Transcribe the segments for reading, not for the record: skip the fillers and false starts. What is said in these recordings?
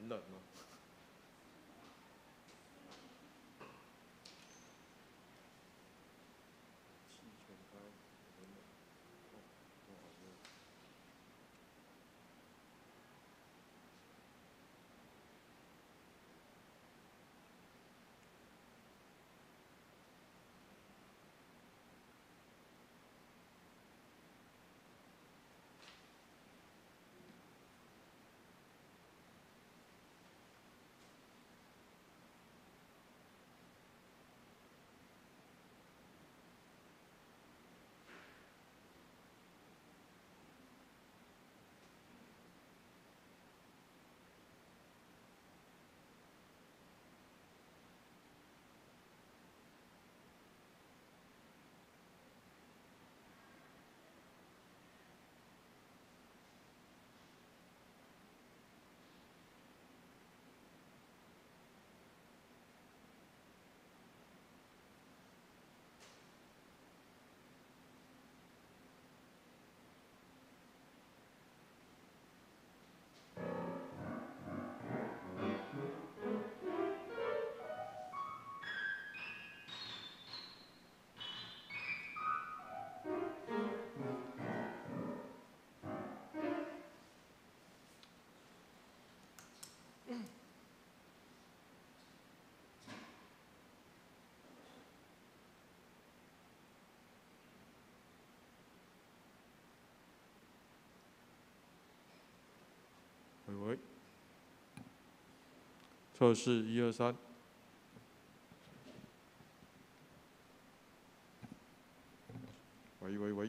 很冷哦。氣全開，很冷，哦，都好熱。喂喂，測試一二三。喂喂喂。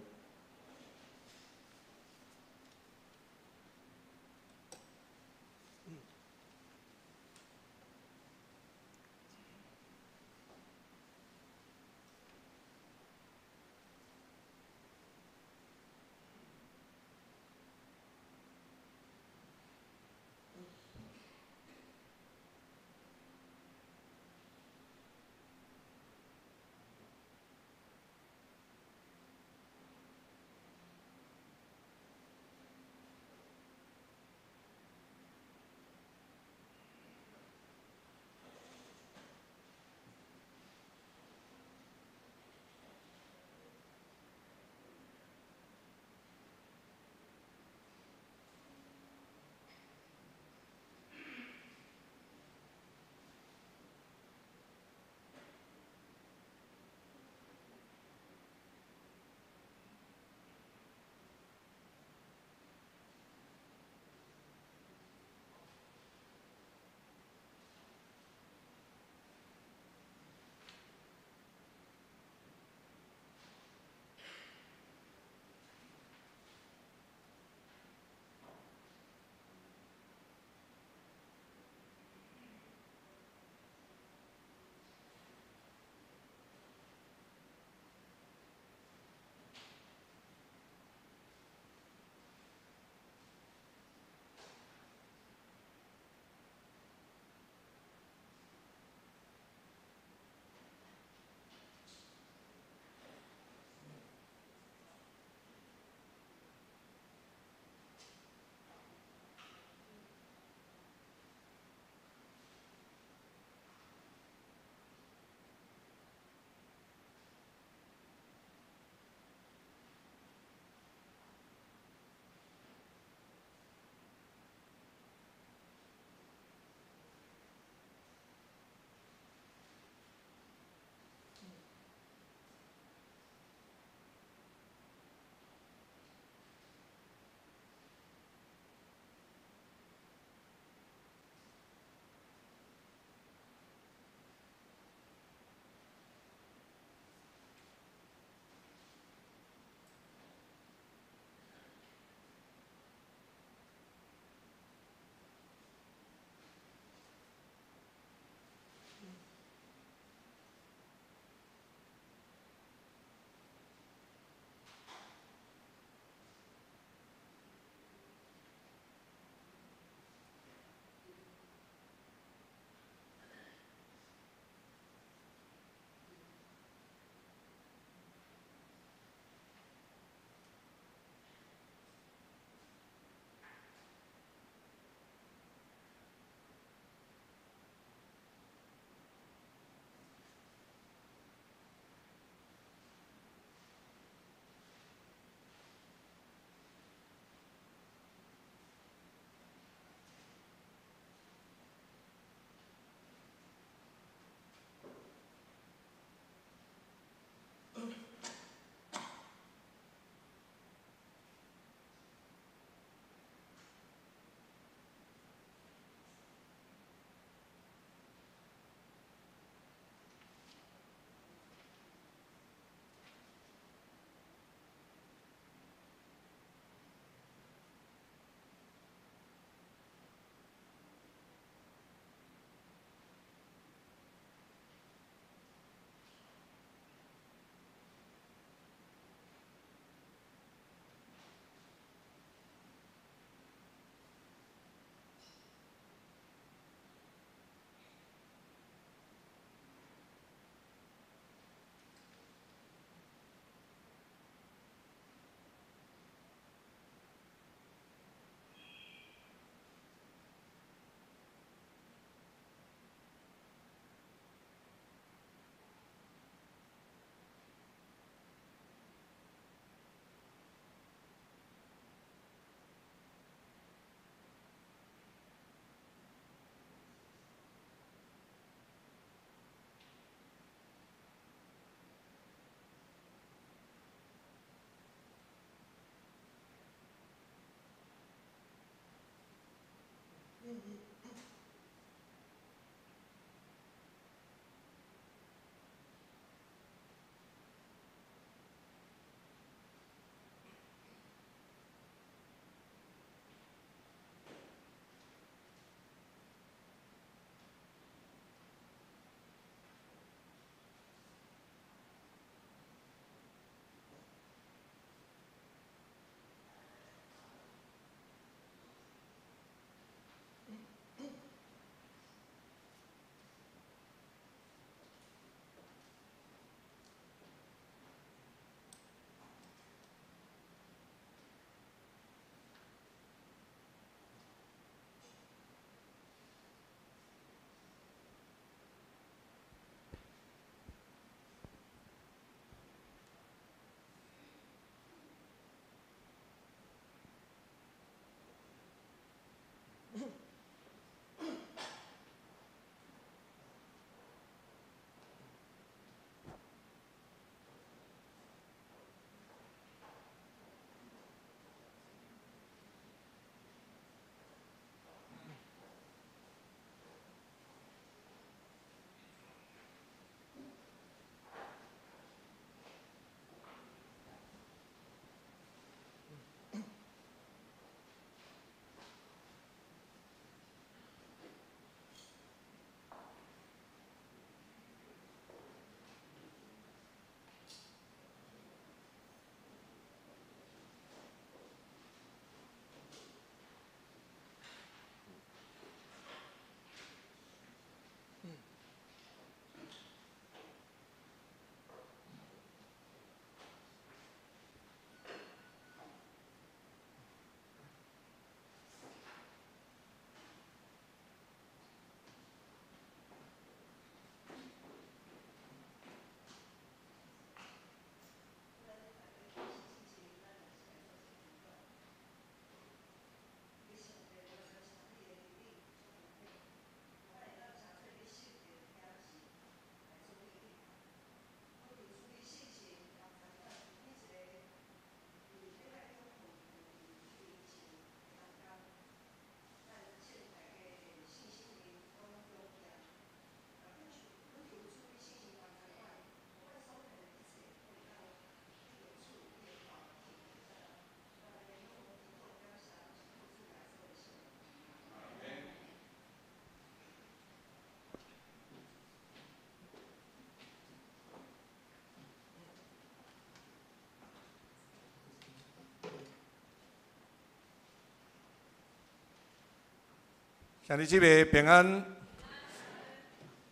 兄弟姊妹平安。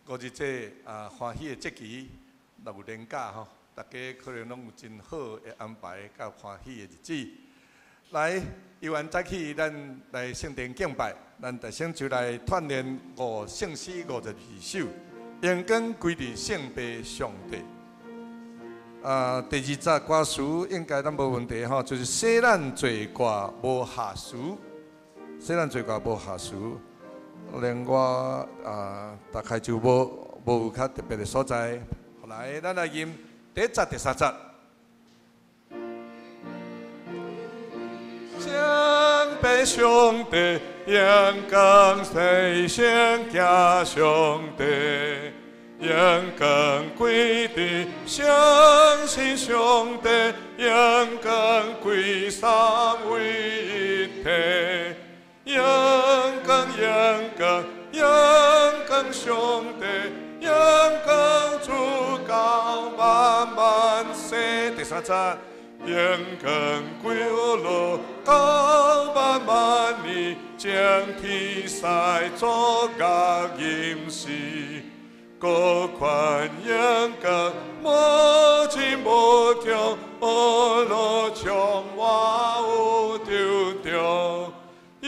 五日节啊，歡喜的節期，若有連假吼，大家可能攏有真好的安排，佮歡喜的日子。來，猶原早起，咱來聖殿敬拜，咱大聲就來串聯五聖詩52首，榮光歸佇聖父上帝。啊，第二節歌詞應該攏無問題吼，就是使咱罪過無瑕疵，使咱罪過無瑕疵。另外啊，大概就無有較特別的所在。來，咱來吟第一節、第三節。聖父上帝，榮光齊聖行上帝，榮光歸佇相信上帝，榮光歸三位一體，榮光榮光榮光上帝，榮光主到萬萬世。第三節。榮光歸落到萬萬年，將天使作樂吟詩，各款榮光無盡無窮，阿羅充滿有丟丟。榮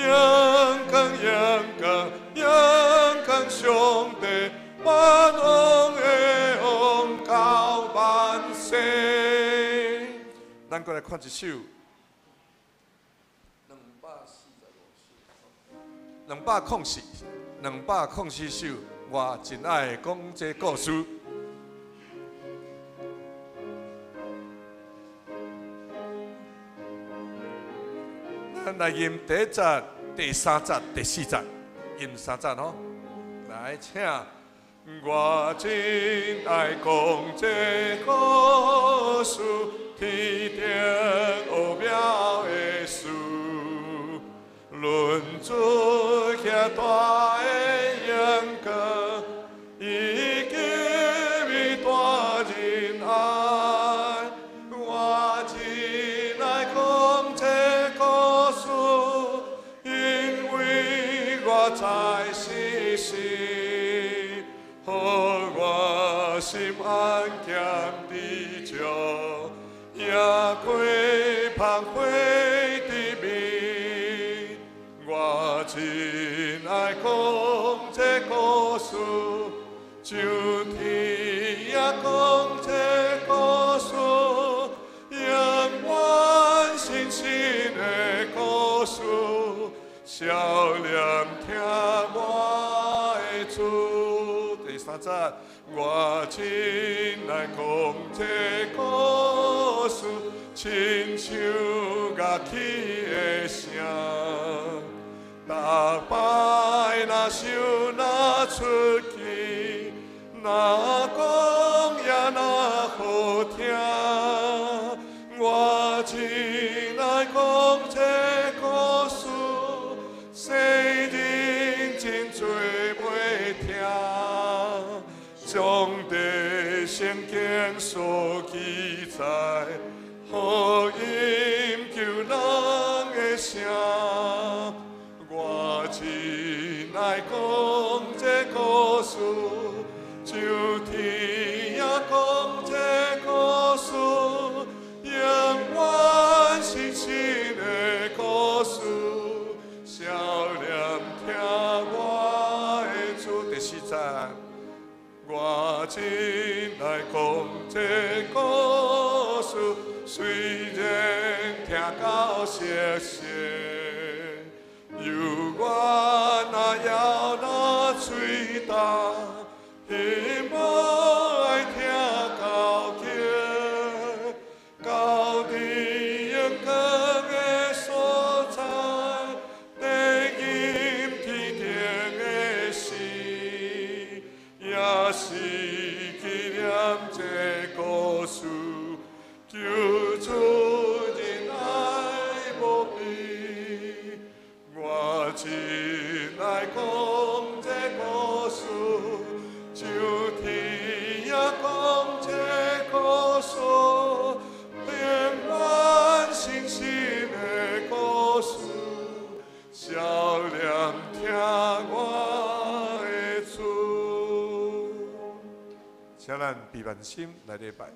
光榮光榮光上帝，萬王的王到萬世。咱閣來看一首，245首，204，204首，我真愛講這故事。咱來吟第一節、第三節、第四節，吟三節吼。來，請。我真愛講這故事。天頂奧妙的事，論主遐大的榮光，伊給予大仁愛。我真愛講這故事，因為我知事實，予我心安恬知足。也開芳花的面，我真愛講這故事，上天也講這故事，永遠新鮮的故事，少年聽我的主。第三節。我真愛講這故事，親像樂器的聲。逐擺若想若出去，若講也若好聽。我真愛講這故事，世人真濟袂聽。上帝聖經所記載，福音救人的聲。我真愛講這故事，上天也講這故事，永遠新鮮的故事，少年聽我的主。第四節。我真愛講這故事，雖然聽到熟悉，猶原若枵若喙焦，希望愛聽到結，到佇榮光的所在，得吟天頂的詩。也是紀念這故事，救主仁愛無比。我真愛講這故事，上天也講這故事，永遠新鮮的故事，少年聽我。請咱閉萬心來禮拜。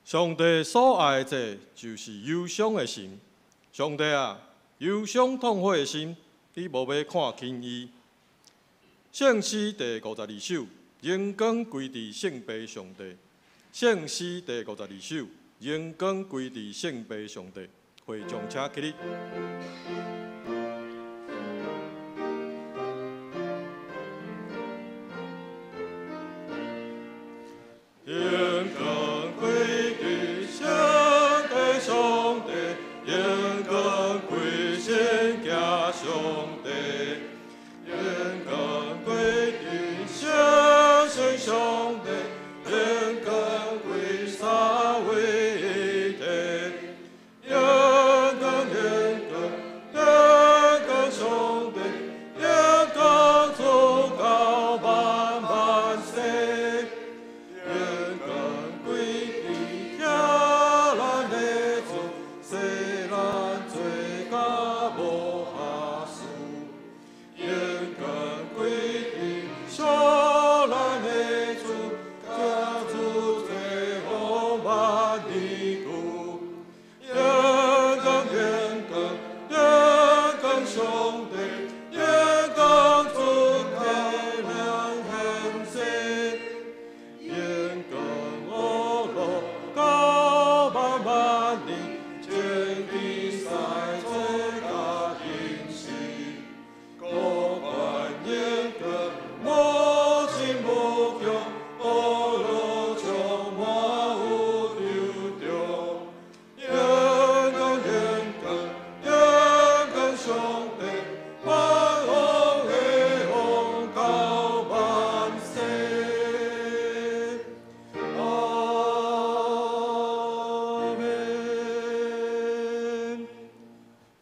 上帝所愛的祭就是憂傷的心。上帝啊，憂傷痛悔的心，你無欲看輕伊。聖詩第52首，榮光歸佇聖父上帝。聖詩第52首，榮光歸佇聖父上帝。會眾請起立。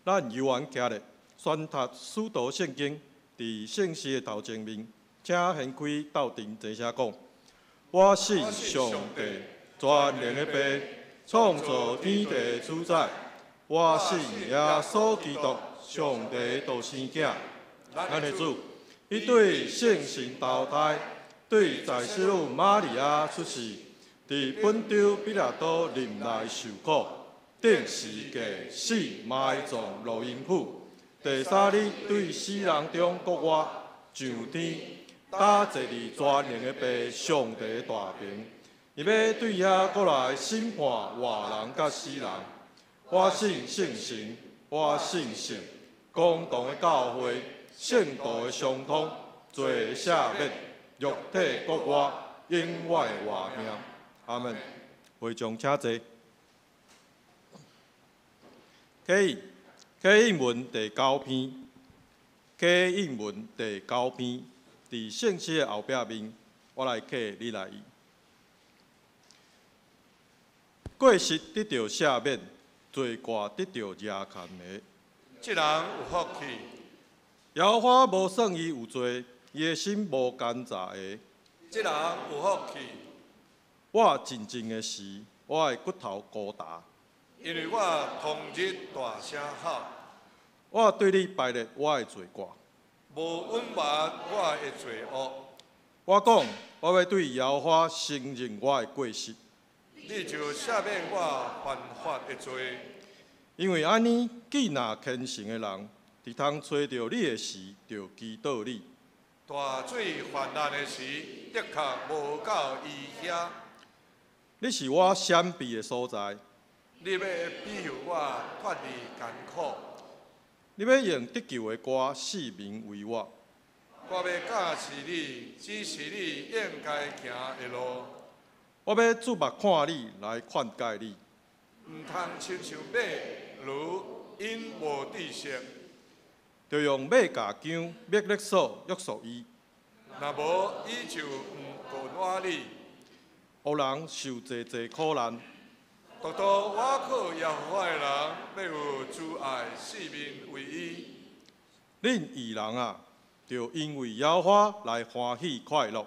咱猶原徛咧，宣讀使徒聖經，佇聖師的頭前面，請掀開鬥陣齊聲講：我信上帝，全能的父，創造天地的主宰。我信耶穌基督，上帝的獨生囝，咱的主。伊對聖神投胎，對在聖女瑪利亞出世，佇本丟彼拉多任內受苦，釘十架死埋葬落陰府。第三日對死人中復活，上天，搭坐佇全能的父上帝大爿。伊欲對遐閣來審判活人佮死人。我信聖神，我信聖公同的教會，聖徒的相通，罪的赦免，肉體復活，永遠的活命。阿們。會眾請坐。啟啟應文第九篇，啟應文第九篇，佇聖詩的後壁面，我來啟你來譯。過失得著赦免，罪過得著遮蓋的。這人有福氣。耶和華無算伊有罪，伊的心無奸詐的。這人有福氣。我靜靜的時，我的骨頭孤單。因為我通日大聲吼。我對你排列我的罪過。無隱瞞我的罪惡。我講，我欲對耶和華承認我的過失。你就赦免我犯法的罪。因為按呢，既若虔誠的人，佇通揣著你的時，就祈禱你。大水泛濫的時，的確無到伊遐。你是我閃避的所在。你欲庇佑我脫離艱苦。你欲用得救的歌四面圍我。我欲教示你，指示你應該行的路。我欲注目看你，來勸誡你。毋通親像馬驢，𪜶無知識。著用馬鵰韁、篾勒索約束伊。若無，伊就毋顧我你。惡人受濟濟苦難。獨獨倚靠耶和華的人，欲有慈愛四面圍伊。恁義人啊，著因為耶和華來歡喜快樂。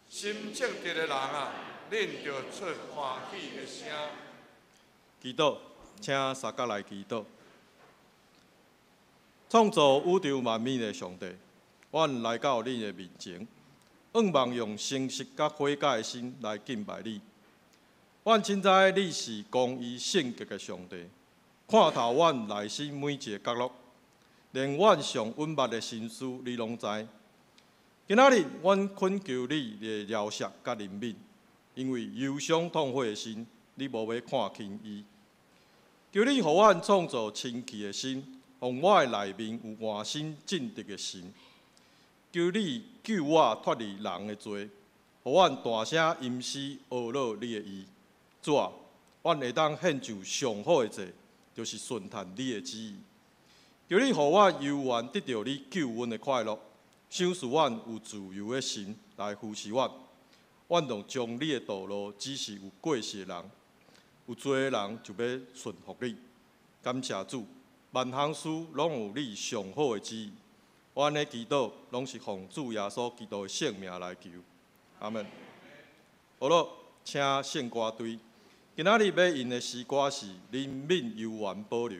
心正直的人啊，恁著出歡喜的聲。祈禱，請三甲來祈禱。創造宇宙萬物的上帝，阮來到恁的面前，向望用誠實佮悔改的心來敬拜你。阮深知你是公義聖潔的上帝，看透阮內心每一个角落，連阮上隱密的心思，你攏知。今仔日，阮懇求你的饒恕佮憐憫，因為憂傷痛悔的心，你無欲看輕伊。求你予阮創造清氣的心，予我的內面有換新正直的心。求你救我脫離人的罪，予阮大聲吟詩呵咾你的義。主啊，阮會當獻上上好的祭，就是順從你的旨意。求你予我猶原得著你救恩的快樂，賞賜阮有自由的心來扶持阮。阮當將你的道路指示有過失的人，有罪的人就欲順服你。感謝主，萬項事攏有你上好的旨意。我按呢祈禱，攏是奉主耶穌基督的聖名來求。阿們。好了，請聖歌隊。今仔日欲用的詩歌是《憐憫猶原保留》。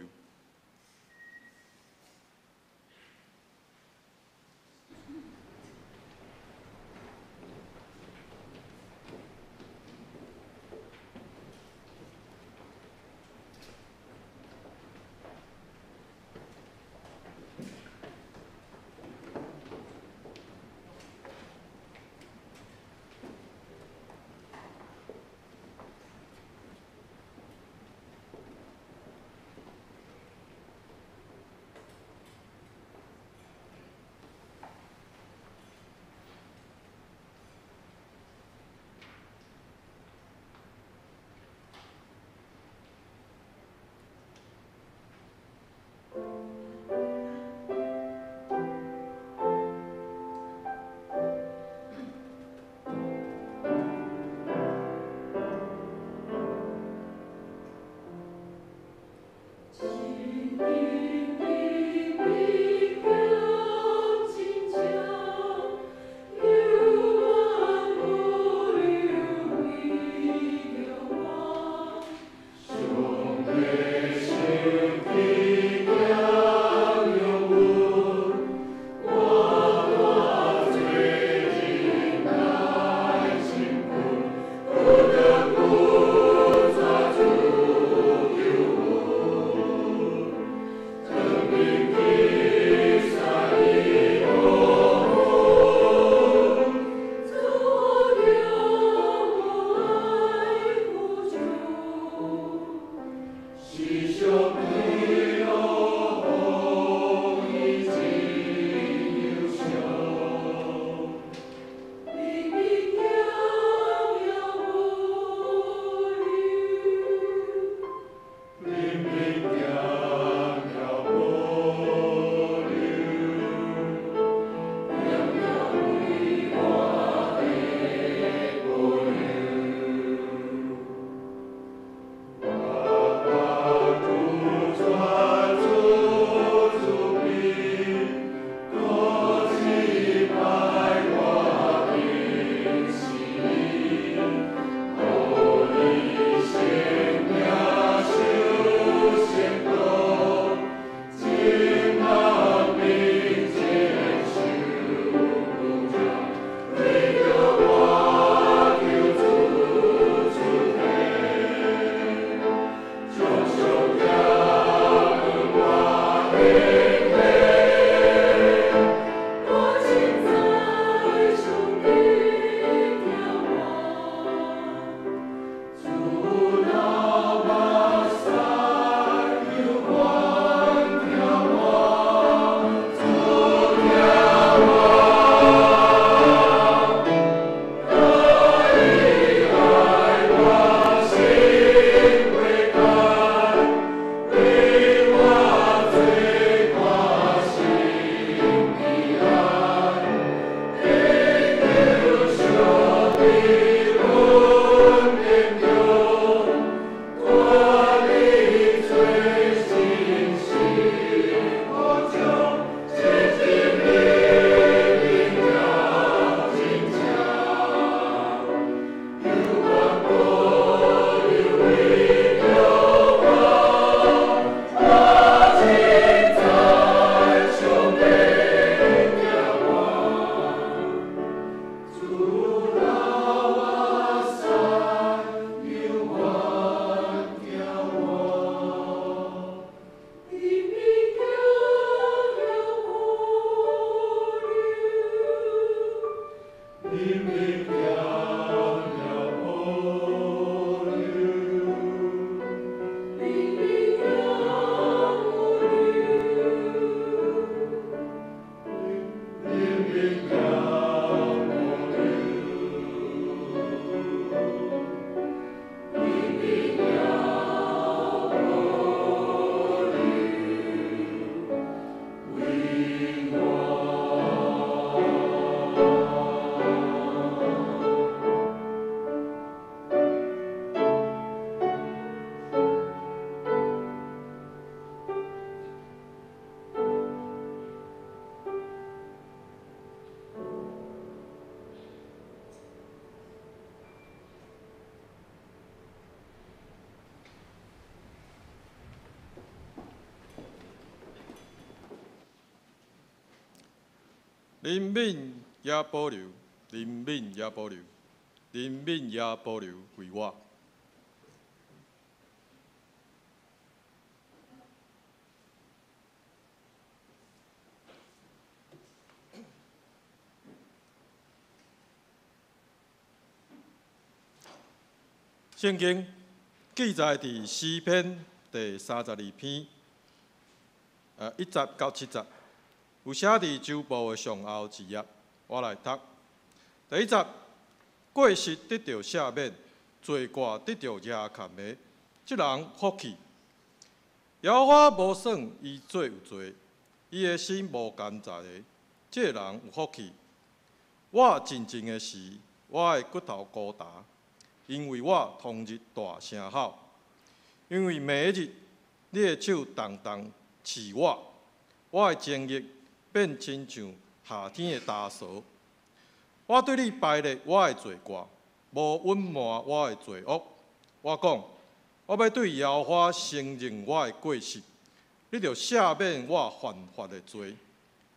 憐憫也保留，憐憫也保留，憐憫也保留為我。聖經記載佇詩篇第32篇，1節到7節，有寫佇周報的上後一頁，我來讀。第一節，過失得著赦免，罪過得著遮蓋的，這人福氣。耶和華無算伊做有罪，伊的心無奸詐的，這個人有福氣。我靜靜的時，我的骨頭孤單。因為我終日大聲吼，因為每日你的手重重刺我，我的精力變親像夏天的焦臊。我對你排列我的罪過，無隱瞞我的罪惡。我講，我欲對耶和華承認我的過失，你著赦免我犯法的罪。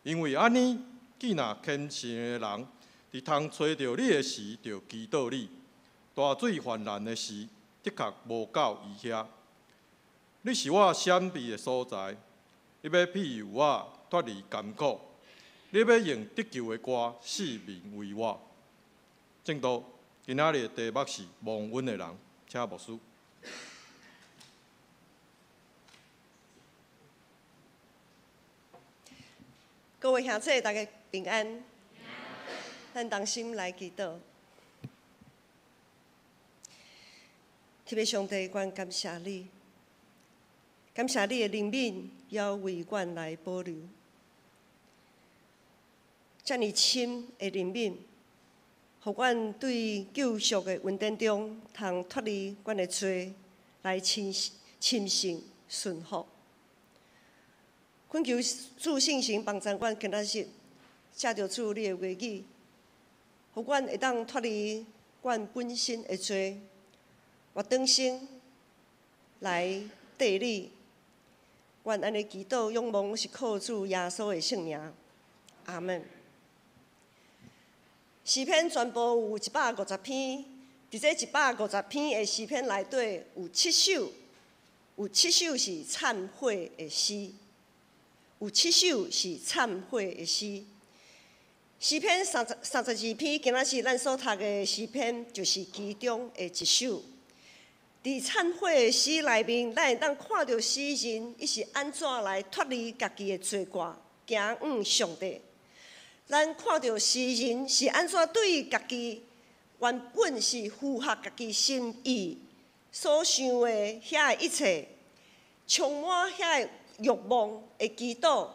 因為按呢，既若虔誠的人佇通揣著你的時，就祈禱你。大水泛濫的時，的確無到伊遐。你是我閃避的所在，你欲庇佑我脫離艱苦，你欲用得救的歌四面圍我。證道，今仔日的題目是忘恩的人，請牧師。各位兄弟，大家平安。咱同心來祈禱。特別上帝，阮感謝你，感謝你的憐憫，猶為阮來保留，遮爾深的憐憫，予阮對救贖的恩典中，通脫離阮的罪，來親信順服。懇求主聖神幫助阮今仔日，藉著主你的話語，予阮會當脫離阮本身的罪。我轉身來綴你，阮按呢祈禱仰望是靠主耶穌的聖名，阿們。詩篇全部有150篇，佇這150篇的詩篇內底有七首，有七首是懺悔的詩，有七首是懺悔的詩。詩篇32篇，今仔日咱所讀的詩篇就是其中的一首。佇懺悔的詩內面，咱會當看著詩人伊是按怎來脫離家己的罪過，行向上帝。咱看著詩人是按怎對家己原本是符合家己心意所想的遐個一切，充滿遐個慾望的祈禱，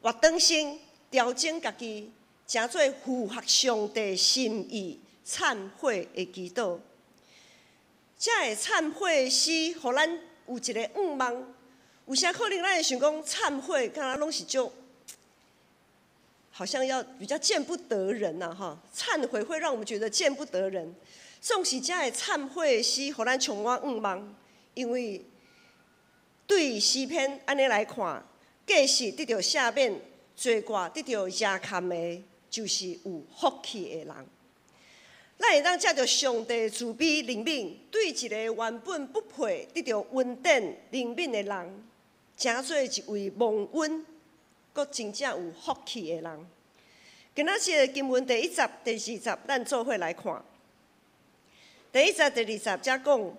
活轉身調整家己，成做符合上帝心意懺悔的祈禱。這个懺悔詩，予咱有一個願望。有時可能咱會想講，懺悔敢若攏是足，好像要比較見不得人呐，哈！懺悔會讓我們覺得見不得人。總是這个懺悔詩，予咱充滿願望，因為對詩篇按呢來看，過失得著赦免，罪過得著遮蓋的，就是有福氣的人。咱會當藉著上帝慈悲憐憫，對一個原本不配得著恩典憐憫的人，成做一位蒙恩、閣真正有福氣的人。今仔日的經文第一節、第二節，咱做伙來看。第一節、第二節才講，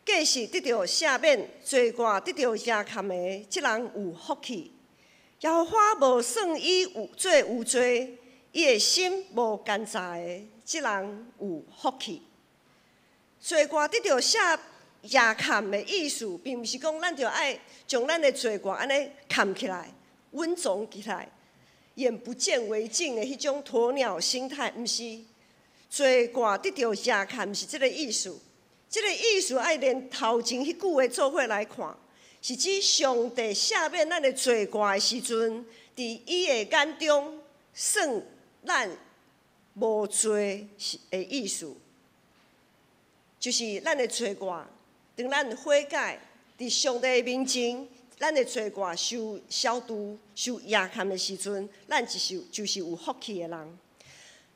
過失得著赦免，罪過得著遮蓋的，這人有福氣。耶和華無算伊有做有罪，伊的心無奸詐的。這人有福氣。罪過得著赦遮蓋的意思，並毋是講咱著愛將咱的罪過按呢崁起來、隱藏起來，眼不見為淨的彼種鴕鳥心態，毋是。罪過得著遮蓋，毋是這个意思。這个意思愛連頭前彼句話做伙來看，是指上帝赦免咱的罪過的時陣，佇伊的眼中算咱無罪的意思，就是咱的罪過，當咱悔改，佇上帝的面前，咱的罪過受消除、受壓砍的時陣，咱就是有福氣的人。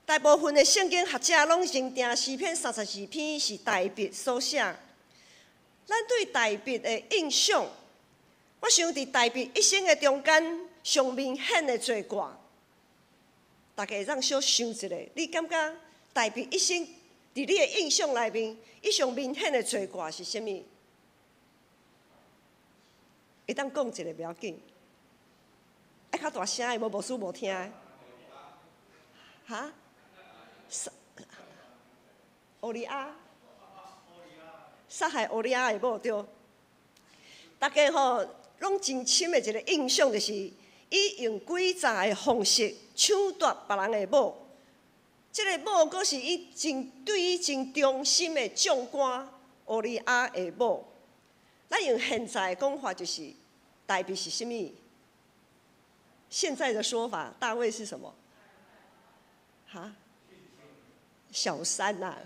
大部分的聖經學者攏認定詩篇三十二篇是大衛所寫。咱對大衛的印象，我想佇大衛一生的中間，上明顯的罪過，大家會當小想一下，你感覺大衛一生佇你的印象內面，伊上明顯的罪過是啥物？會當講一下袂要緊，愛較大聲的，無牧師無聽的。哈？烏利亞，殺害烏利亞的某對。大家吼攏真深的一個印象，就是伊用詭詐的方式搶奪別人的某。這個某閣是伊真對伊真忠心的將官烏利亞的某。咱用現在的講法就是，大衛是啥物？現在的說法，大衛是什麼？哈？小三呐，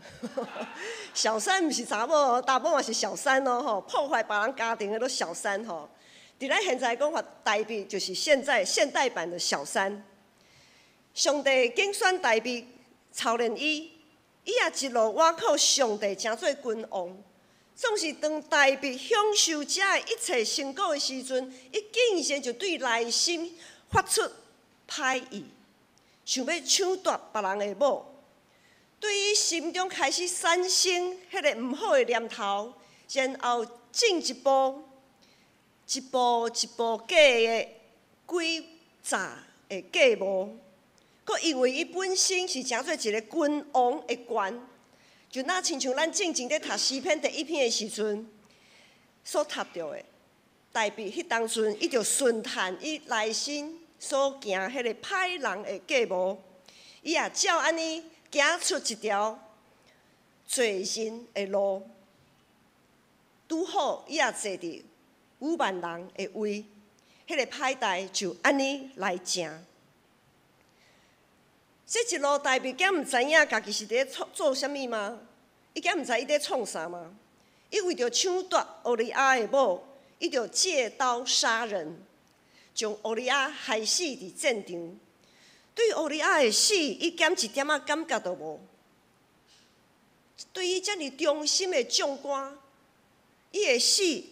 小三毋是查某，查某嘛是小三咯吼，破壞別人家庭的都小三吼。佇咱現在講法，大衛就是現在現代版的小三。上帝揀選大衛操練伊，伊也一路倚靠上帝，成做君王。總是當大衛享受這一切成果的時陣，伊竟然就對內心發出歹意，想欲搶奪別人的某。對伊心中開始產生彼個毋好的念頭，然後進一步、一步一步計的詭詐的計謀，閣因為伊本身是成做一個君王的權，就若親像咱進前佇讀詩篇第一篇的時陣所讀著的，大衛彼當陣，伊就順趁伊內心所行彼個歹人的計謀，伊也照按呢行出一條罪人的路，拄好伊也坐佇五萬人的位，彼個歹代就按呢來成。這一路大衛敢毋知影家己是佇咧創做啥物嗎？伊敢毋知伊佇創啥嗎？伊為著搶奪烏利亞的某，伊就借刀殺人，將烏利亞害死佇戰場。對烏利亞的死，伊敢一點仔感覺都無。對伊遮爾忠心的將官，伊的死，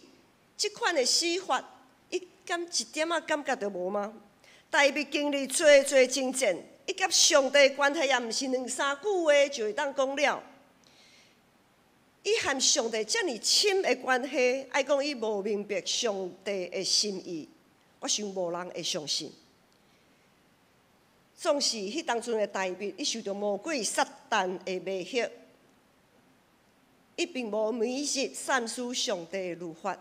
這款的死法，伊敢一點仔感覺都無嗎？大衛經歷濟濟征戰，伊佮上帝關係也毋是兩三句話就會當講了。伊和上帝遮爾親的關係，愛講伊無明白上帝的心意，我想無人會相信。總是彼當陣的大衛，伊受著魔鬼撒旦的迷惑，伊並無每日三思上帝的律法，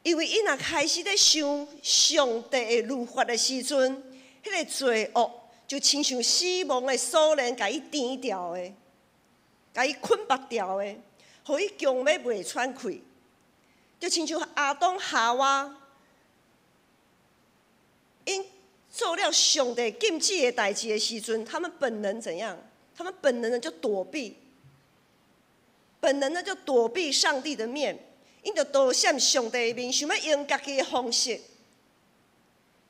因為伊若開始咧想上帝的律法的時陣，彼個罪惡就親像死亡的鎖鏈，共伊纏牢的，共伊捆縛牢的，予伊強欲袂喘氣，就親像亞當夏娃，𪜶做了上帝禁止的代誌的時陣，他們本能怎樣？他們本能的就躲避，本能的就躲避上帝的面，𪜶就躲閃上帝的面，想欲用家己的方式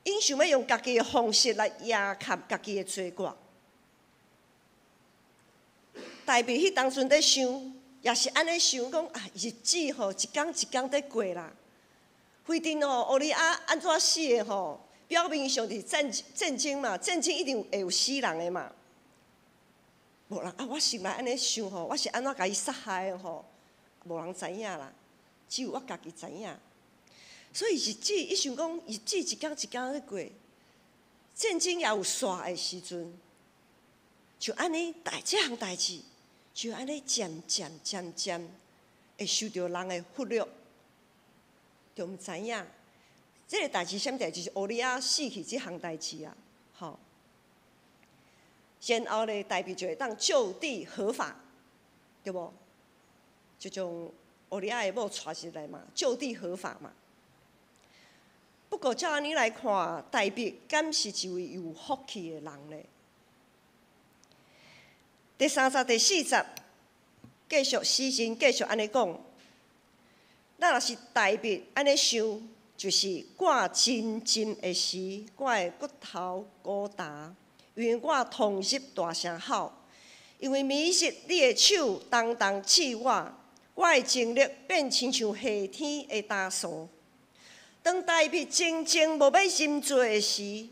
，𪜶想欲用家己的方式來掩蓋家己的罪過。大衛彼當陣佇想，也是按呢想講啊，日子吼一工一工佇過啦，反正吼烏利亞按怎死的吼？表面上是戰爭嘛，戰爭一定會有死人的嘛。無人啊，我心內按呢想吼，我是按怎共伊殺害的吼，無人知影啦，只有我家己知影。所以日子，伊想講日子一工一工咧過，戰爭也有煞的時陣，就按呢代這項代誌，就按呢漸漸漸漸會受著人的忽略，就毋知影。這個代誌啥物代誌？就是烏利亞死去這項代誌啊，吼。然後咧，大衛就會當就地合法，對無？就將烏利亞的某娶入來嘛，就地合法嘛。不過照按呢來看，大衛敢是一位有福氣的人咧？第三節、第四節，繼續詩人繼續按呢講，咱若是大衛按呢想，就是我沉浸的時，我的骨頭孤焦，因為我通日大聲吼。因為每日你的手重重刺我，我的精力變親像夏天的焦臊。當大衛靜靜無欲認罪的時，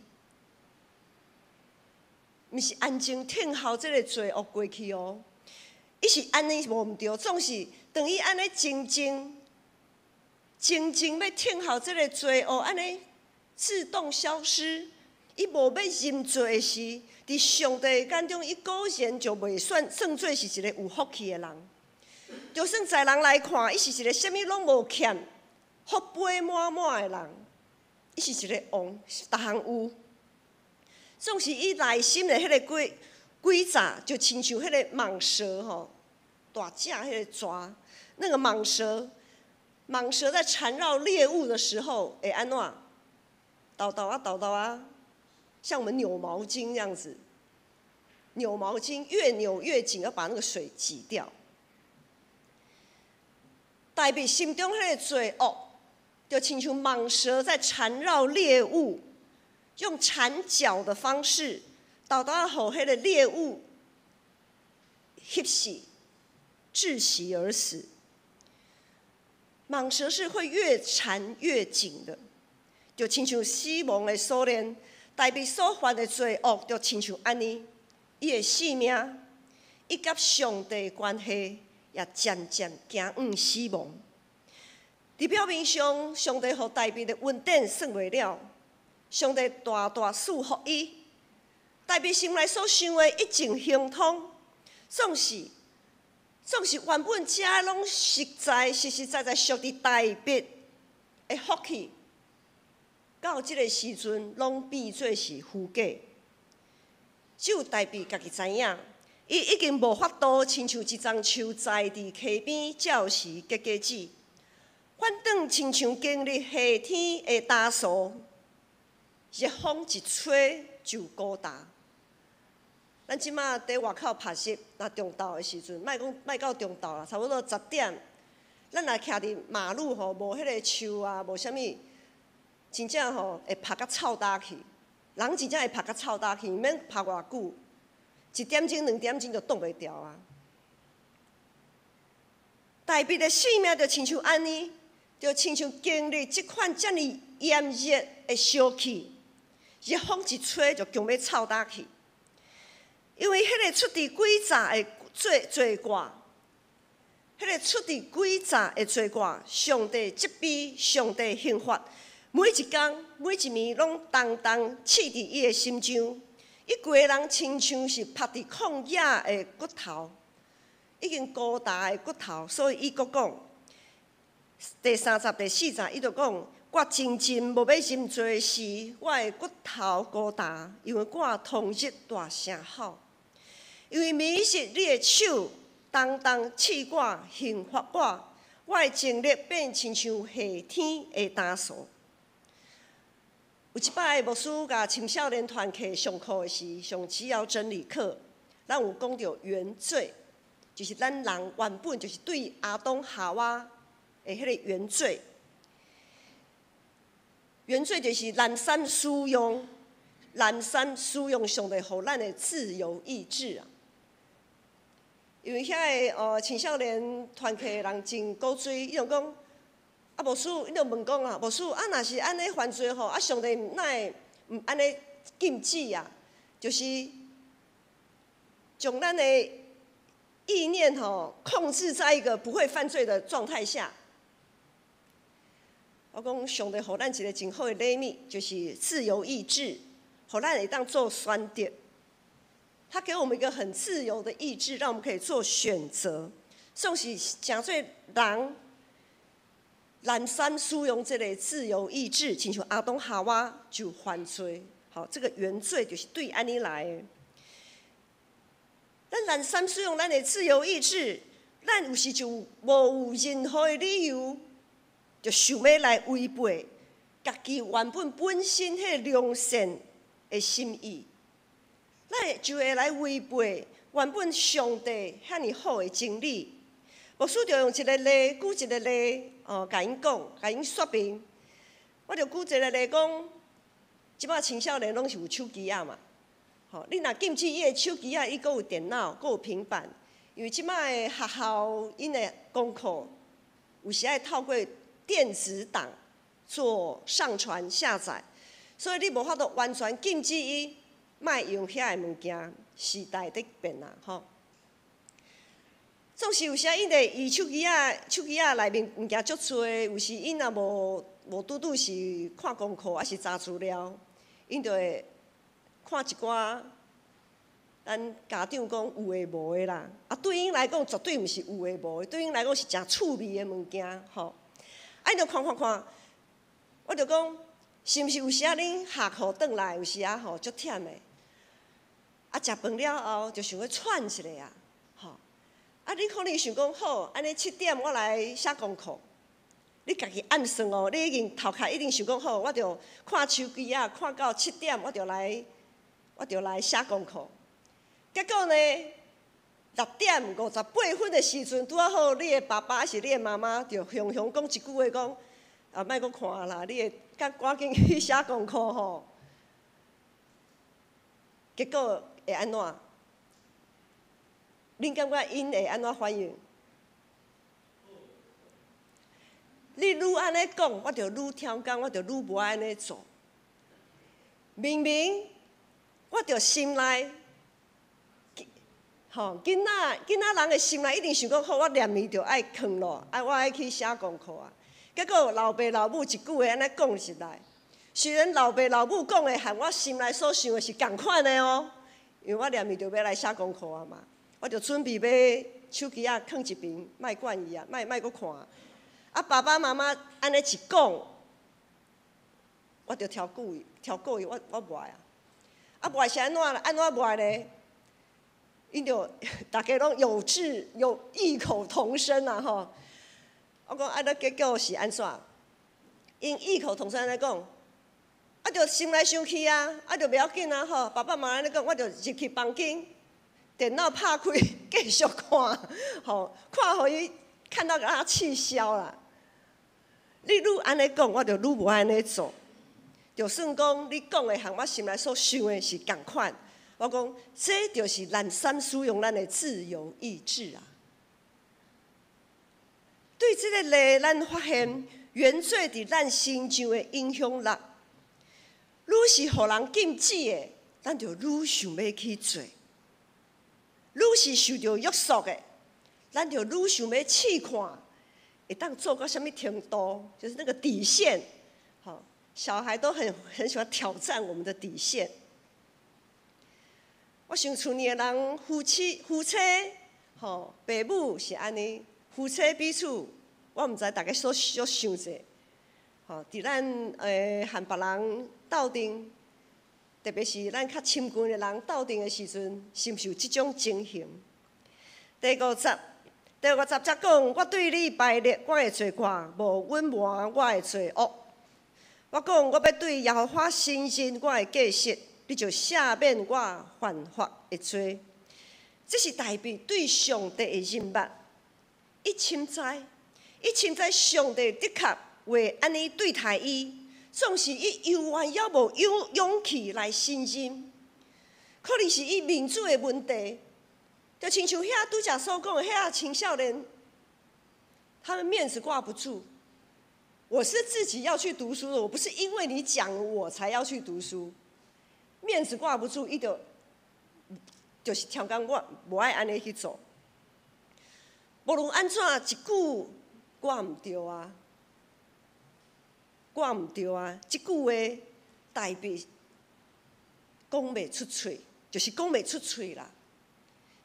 毋是安靜聽候這个罪惡過去哦，伊是按呢無毋對，總是當伊按呢靜靜、靜靜欲聽候這个罪惡按呢自動消失，伊無欲認罪的時，佇上帝眼中，伊果然就袂算算做是一个有福氣的人。就算在人來看，伊是一个啥物攏無欠、福杯滿滿的人，伊是一个王，逐項有。總是伊內心的彼个詭詭詐，就親像彼个蟒蛇吼，大隻彼个蛇，那個蟒蛇，蟒蛇在纏繞獵物的時候會按怎？沓沓仔沓沓仔，像我們扭毛巾這樣子，扭毛巾越扭越緊，要把那個水擠掉。大衛心中彼个罪惡，就親像蟒蛇在纏繞獵物。用纏腳的方式，導到予彼个獵物翕死、窒息而死。蟒蛇是會越纏越緊的，就親像死亡的鎖鏈。大衛所犯的罪惡，就親像按呢，伊的性命，伊佮上帝關係也漸漸行向死亡。佇表面上，上帝予大衛的恩典算袂了。上帝大大賜福伊，大衛心內所想的一切亨通，總是原本這攏實在實實在在屬佇大衛的福氣，到這个時陣攏變做是虛假。只有大衛家己知影，伊已經無法度親像一叢樹栽佇溪邊，照時結果子，反轉親像經歷夏天的焦臊。熱風一吹就孤焦。咱這馬佇外口曬日，若中晝的時陣，莫講莫到中晝啦，差不多10點，咱若徛佇馬路吼，無彼个樹啊，無啥物，真正吼會曬甲臭焦去。人真正會曬甲臭焦去，毋免曬偌久，一點鐘、2點鐘就擋袂牢啊。大衛的性命就親像按呢，就親像經歷這款遮爾炎熱的燒氣。熱風一吹就強欲臭焦去，因為彼个出佇詭詐的罪罪過，彼个出佇詭詐的罪過，上帝責備，上帝刑罰，每一工每一暝攏重重刺佇伊的心上，伊規个人親像是曝佇曠野的骨頭，已經孤焦的骨頭，所以伊閣講第三節第四節，伊就講。我靜靜無欲認罪時，我的骨頭孤焦，因為我通日大聲吼。因為每日你的手重重刺我、刑罰我，我的精力變親像夏天的焦臊。有一擺牧師共青少年團契上課的時，上基要真理課，咱有講著原罪，就是咱人原本就是對亞當夏娃的彼個原罪。原罪就是濫善使用，濫善使用上帝予咱的自由意志啊。因為遐个青少年團契的人真古錐，伊就講啊，牧師，伊就問講啊，牧師啊，若是按呢犯罪吼，啊，上帝哪會毋按呢禁止啊？就是將咱的意念吼控制在一個不會犯罪的狀態下。我講上帝予咱一個真好的禮物，就是自由意志，予咱會當做選擇。他給我們一個很自由的意志，讓我們可以做選擇。總是誠濟人濫善使用這个自由意志，親像亞當夏娃就犯罪。好，這個原罪就是對按呢來的。咱濫善使用咱的自由意志，咱有時就無有任何的理由，就想欲來違背家己原本本身彼个良善的心意，咱就會來違背原本上帝遐爾好的真理。牧師就用一個例，舉一個例，哦，共𪜶講，共𪜶說明。我就舉一個例講，這擺青少年攏是有手機仔嘛，吼，你若禁止伊的手機仔，伊閣有電腦，閣有平板，因為這擺的學校𪜶的功課有時愛透過電子檔做上傳下載，所以你無法度完全禁止伊莫用遐个物件，時代佇變啊，吼。總是有時𪜶會伊手機仔，手機仔內面物件足濟，有時𪜶若無拄拄是看功課，抑是查資料，𪜶就會看一寡咱家長講有的無的啦。啊，對𪜶來講絕對毋是有的無的，對𪜶來講是誠趣味的物件，吼。啊，𪜶就看看看，我就講，是毋是有時仔恁下課轉來，有時仔吼足忝的，啊，食飯了後就想欲喘一下啊。啊！你可能想講好，按呢7點我來寫功課。你家己按算哦，你已經頭殼一定想講好，我就看手機仔，看到七點我就來寫功課。結果呢，6點58分的時陣，拄仔好，你的爸爸抑是你的媽媽就雄雄講一句話講，啊，莫閣看啦，你會較趕緊去寫功課吼。結果會按怎？恁感覺𪜶會按怎反應？你愈按呢講，我就愈刁工，我就愈無愛按呢做。明明我著心內，吼，囡仔人的心內一定想講，好，我連暝就愛睏咯，啊，我愛去寫功課啊。結果老爸老母一句話按呢講入來，雖然老爸老母講的和我心內所想的是仝款的哦，因為我連暝就欲來寫功課啊嘛。我就準備欲手機仔囥一邊，莫管伊啊，莫閣看。啊，爸爸媽媽按呢一講，我就超過伊，超過伊，我無愛啊。啊，無愛是按怎？按怎無愛咧？𪜶就逐家攏有志有異口同聲啊！吼，我講啊，那結果是按怎？𪜶異口同聲按呢講，啊，就想來想去啊，啊，就袂要緊啊！吼，爸爸媽媽按呢講，我就入去房間。電腦拍開，繼續看，吼，看予伊看到共氣消啦。你愈按呢講，我就愈無愛按呢做。就算講你講的和我心內所想的是仝款，我講這就是濫善使用咱的自由意志啊。對這個例，咱發現原罪佇咱身上的影響力，愈是予人禁止的，咱就愈想欲去做。愈是受著約束的，咱就愈想欲試看，會當做到啥物程度，就是那個底線。吼，小孩都很喜歡挑戰我們的底線。我想厝裡的人，夫妻，吼，爸母是按呢，夫妻彼此，我毋知大家所想者，吼，佇咱和別人鬥陣。特別是咱較親近的人鬥陣的時陣，是毋是有這種情形？第五十節講，我對你敗裂我的罪過，無隱瞞我的罪惡。我講，我欲對耶和華承認我的過失，你就赦免我犯法的罪。這是大衛對上帝的認捌。伊深知上帝的確會按呢對待伊。總是伊猶原猶無有勇氣來承認，可能是伊面子的問題，就親像遐拄才所講的遐青少年，他們面子掛不住。我是自己要去讀書的，我不是因為你講我才要去讀書。面子掛不住，伊就是刁工我無愛按呢去做。無論按怎一句我毋對啊。我毋對啊！這句話大衛講袂出喙，就是講袂出喙啦。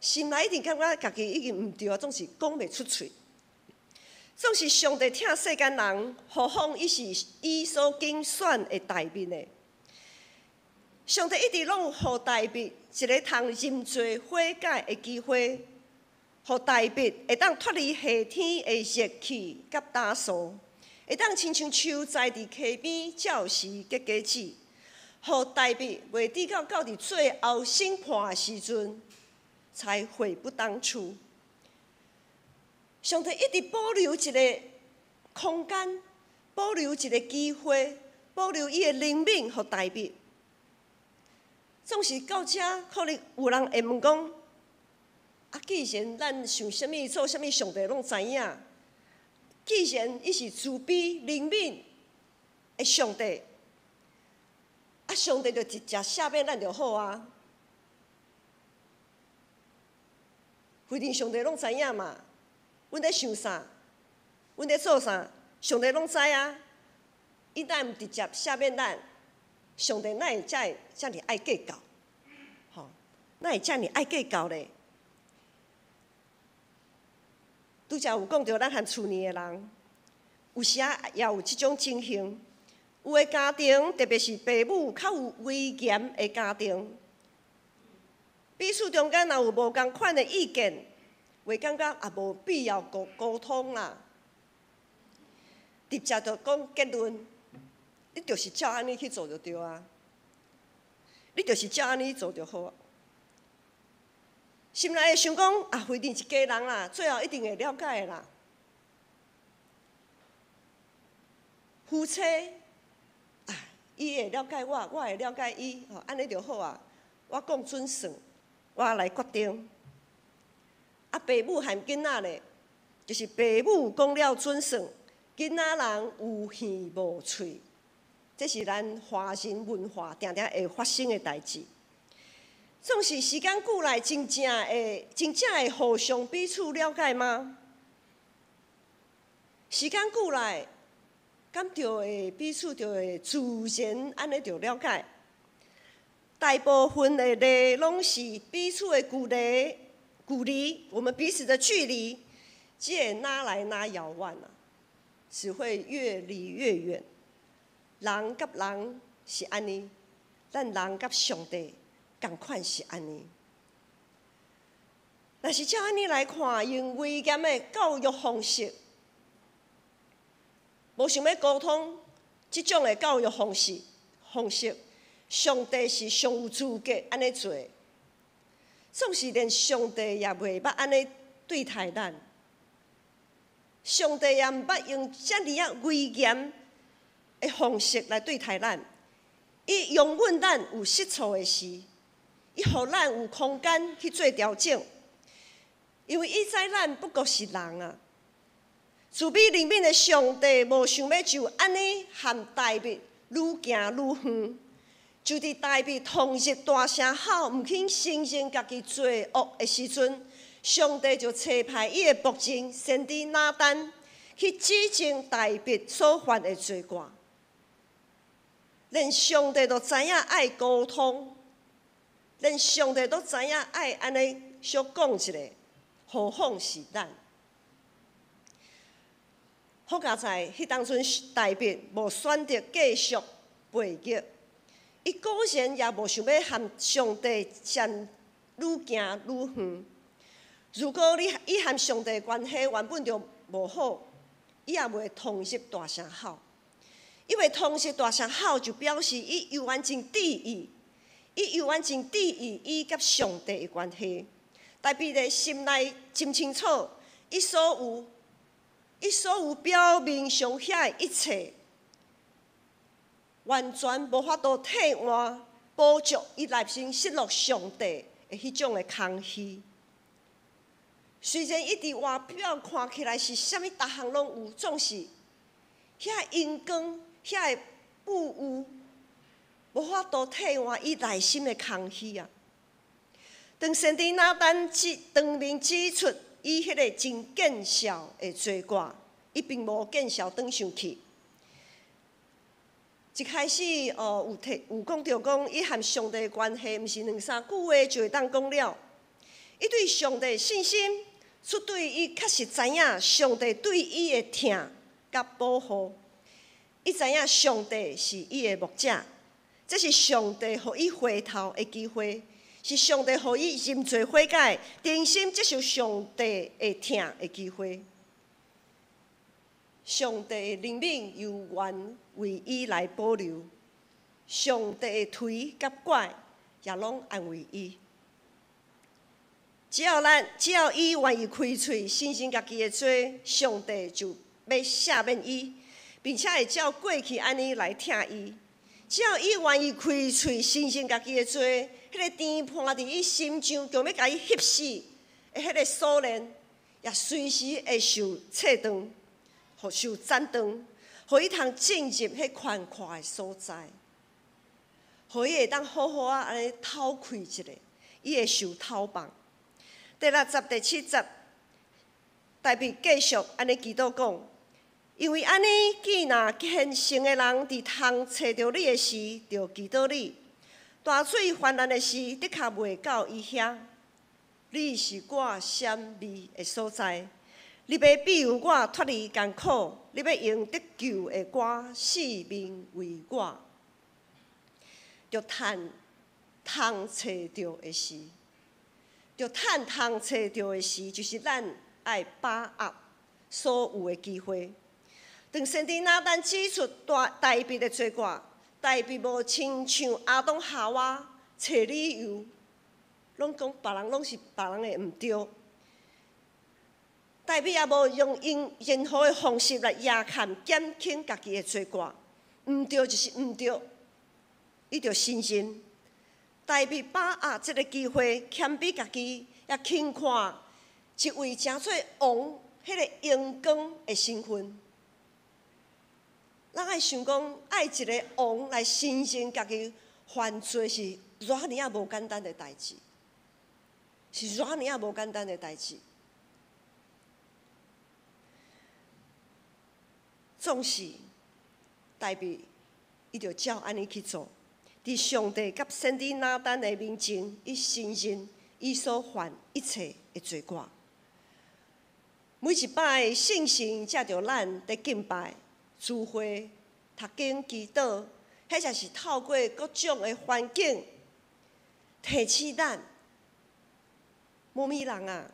心內一定感覺家己已經毋對啊，總是講袂出喙。總是上帝疼世間人，何況伊是伊所揀選的大衛呢？上帝一直攏有予大衛一個通認罪悔改的機會，予大衛會當脫離夏天的熱氣佮焦燥。會當親像樹栽佇溪邊，照時結果子，予大衛袂至到佇最後審判的時陣，才悔不當初。上帝一直保留一個空間，保留一個機會，保留伊的靈憫予大衛。總是到遮，可能有人會問講：啊，既然咱想啥物做啥物，上帝攏知影。既然伊是慈悲憐憫的上帝，啊，上帝就直接赦免咱就好啊。反正上帝攏知影嘛，阮咧想啥，阮咧做啥，上帝攏知啊。伊哪毋直接赦免咱？上帝哪會遮會遮爾愛計較？吼，哪會遮爾愛計較咧？拄才有講著，咱和厝內的人，有時仔也有這種情形。有的家庭，特別是爸母較有威嚴的家庭，彼此中間若有無仝款的意見，會感覺也無必要溝溝通啦。直接就講結論，你就是照按呢去做就對啊。你就是照按呢做就好啊。心內會想講啊，反正一家人啦，最後一定會了解的啦。夫妻啊，伊會了解我，我會了解伊，吼，按呢就好啊。我講準算，我來決定。啊，爸母和囡仔咧，就是爸母講了準算，囡仔人有耳無喙，這是咱華人文化定定會發生的代誌。總是時間久來，真正會真正會互相彼此了解嗎？時間久來，敢就會彼此就會自然按呢就了解。大部分的例攏是彼此的距離，距離，我們彼此的距離，只會愈來愈遙遠啊，只會越離越遠。人佮人是按呢，咱人佮上帝仝款是按呢。若是照按呢來看，用威嚴的教育方式，無想欲溝通，這種的教育方式方式，上帝是上有資格按呢做。總是連上帝也袂捌按呢對待咱，上帝也毋捌用遮爾仔威嚴的方式來對待咱。伊容忍咱有失錯的時，伊予咱有空間去做調整，因為伊知咱不過是人啊。慈悲憐憫的上帝無想欲就按呢和大衛愈行愈遠，就佇大衛同日大聲吼，毋肯承認家己罪惡的時陣，上帝就差派伊的僕人先知拿單去指證大衛所犯的罪過。連上帝都知影愛溝通，連上帝都知影愛按呢小講一下，何況是咱？好佳哉，彼當陣大衛無選擇繼續背逆，伊果然也無想欲和上帝漸愈行愈遠。如果你伊和上帝關係原本就無好，伊也袂同日大聲吼。因為同時大聲吼，就表示伊猶原真注意，伊猶原真注意伊佮上帝的關係。大衛的心內真清楚，伊所有表面上遐的一切，完全無法度替換補足伊內心失落上帝的彼種的空虛。雖然伊佇外表看起來是啥物逐項攏有，總是遐榮光、遐个富有，無法度替換伊內心的空虛啊！當先知拿單指當面指出伊彼个真見笑的罪過，伊並無見笑轉上去。一開始哦，有提有講著講，伊和上帝的關係，毋是兩三句話就會當講了。伊對上帝的信心，出對伊確實知影上帝對伊的疼佮保護。伊知影上帝是伊的牧者，這是上帝予伊回頭的機會，是上帝予伊認罪悔改、重新接受上帝的疼的機會。上帝的憐憫猶原為伊來保留，上帝的槌佮拐也攏安慰伊。只要伊願意開喙，承認家己的罪，上帝就欲赦免伊，並且會照過去按呢來疼伊。只要伊願意開喙承認家己的罪，彼個釘判佇伊心上，強欲共伊翕死的彼個鎖鏈，也隨時會受切斷，予受斬斷，予伊通進入彼寬闊的所在，予伊會當好好仔按呢透氣一下，伊會受透放。第六節、第七節，大衛繼續按呢祈禱講。因為按呢，既若虔誠的人佇通揣著你的時，就祈禱你；大水泛濫的時，的確袂到伊遐。你是我閃避的所在，你欲庇佑我脫離艱苦，你欲用得救的歌四面圍我。著趁通揣著的時，著趁通揣著的時，就是咱愛把握所有的機會。當先知拿單指出大大衛的罪過，大衛無親像亞當夏娃揣理由，攏講別人攏是別人的毋對。大衛也無用用任何的方式來掩蓋減輕家己的罪過，毋對就是毋對，伊就承認。大衛把握這个機會，謙卑家己，也輕看一位成做王彼个榮光的身份。咱愛想講，愛一个王來承認家己犯罪是偌爾仔無簡單的代誌，是偌爾仔無簡單的代誌。總是大衛，伊就照按呢去做。佇上帝佮先知拿單的面前，伊承認伊所犯一切的罪過。每一擺聖神藉著咱佇敬拜、聚會、讀經、祈禱，或者是透過各種的環境提醒咱，無物人啊，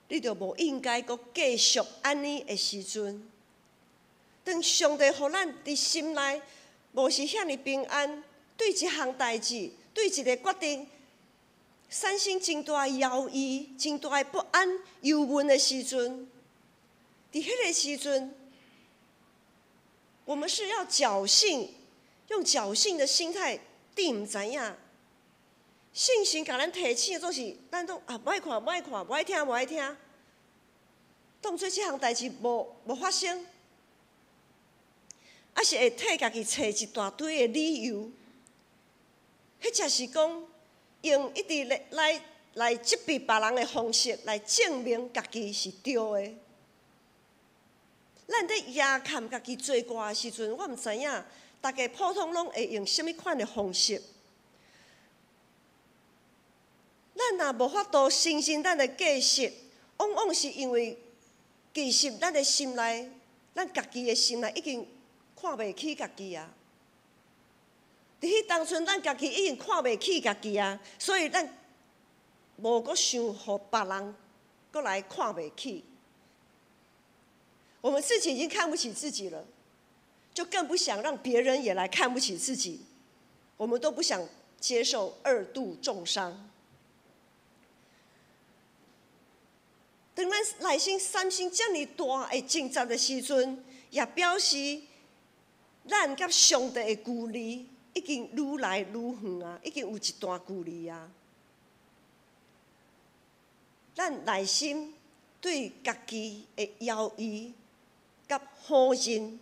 你就無應該閣繼續按呢的時陣。當上帝予咱佇心內無是遐爾平安，對一項代誌、對一个決定產生真大的猶豫、真大的不安、憂悶的時陣，佇彼个時陣，我們是要僥倖，用僥倖的心態，佇毋知影。聖神共咱提醒的總是，咱攏啊，無愛看，無愛看，無愛聽，無愛聽，當做這項代誌無無發生，抑是會替家己揣一大堆的理由，彼者是講用一直來來來責備別人的方式來證明家己是對的。咱佇掩蓋家己罪過的時陣，我毋知影大家普通攏會用啥物款的方式。咱若無法度承認咱的過失，往往是因為其實咱的心內，咱家己的心內已經看袂起家己啊。佇彼當陣，咱家己已經看袂起家己啊，所以咱無閣想予別人閣來看袂起。我們自己已經看不起自己了，就更不想讓別人也來看不起自己。我們都不想接受二度重傷。當咱內心產生遮爾大的掙扎的時陣，也表示咱佮上帝的距離已經愈來愈遠啊，已經有一段距離啊。咱內心對家己的猶豫佮否認，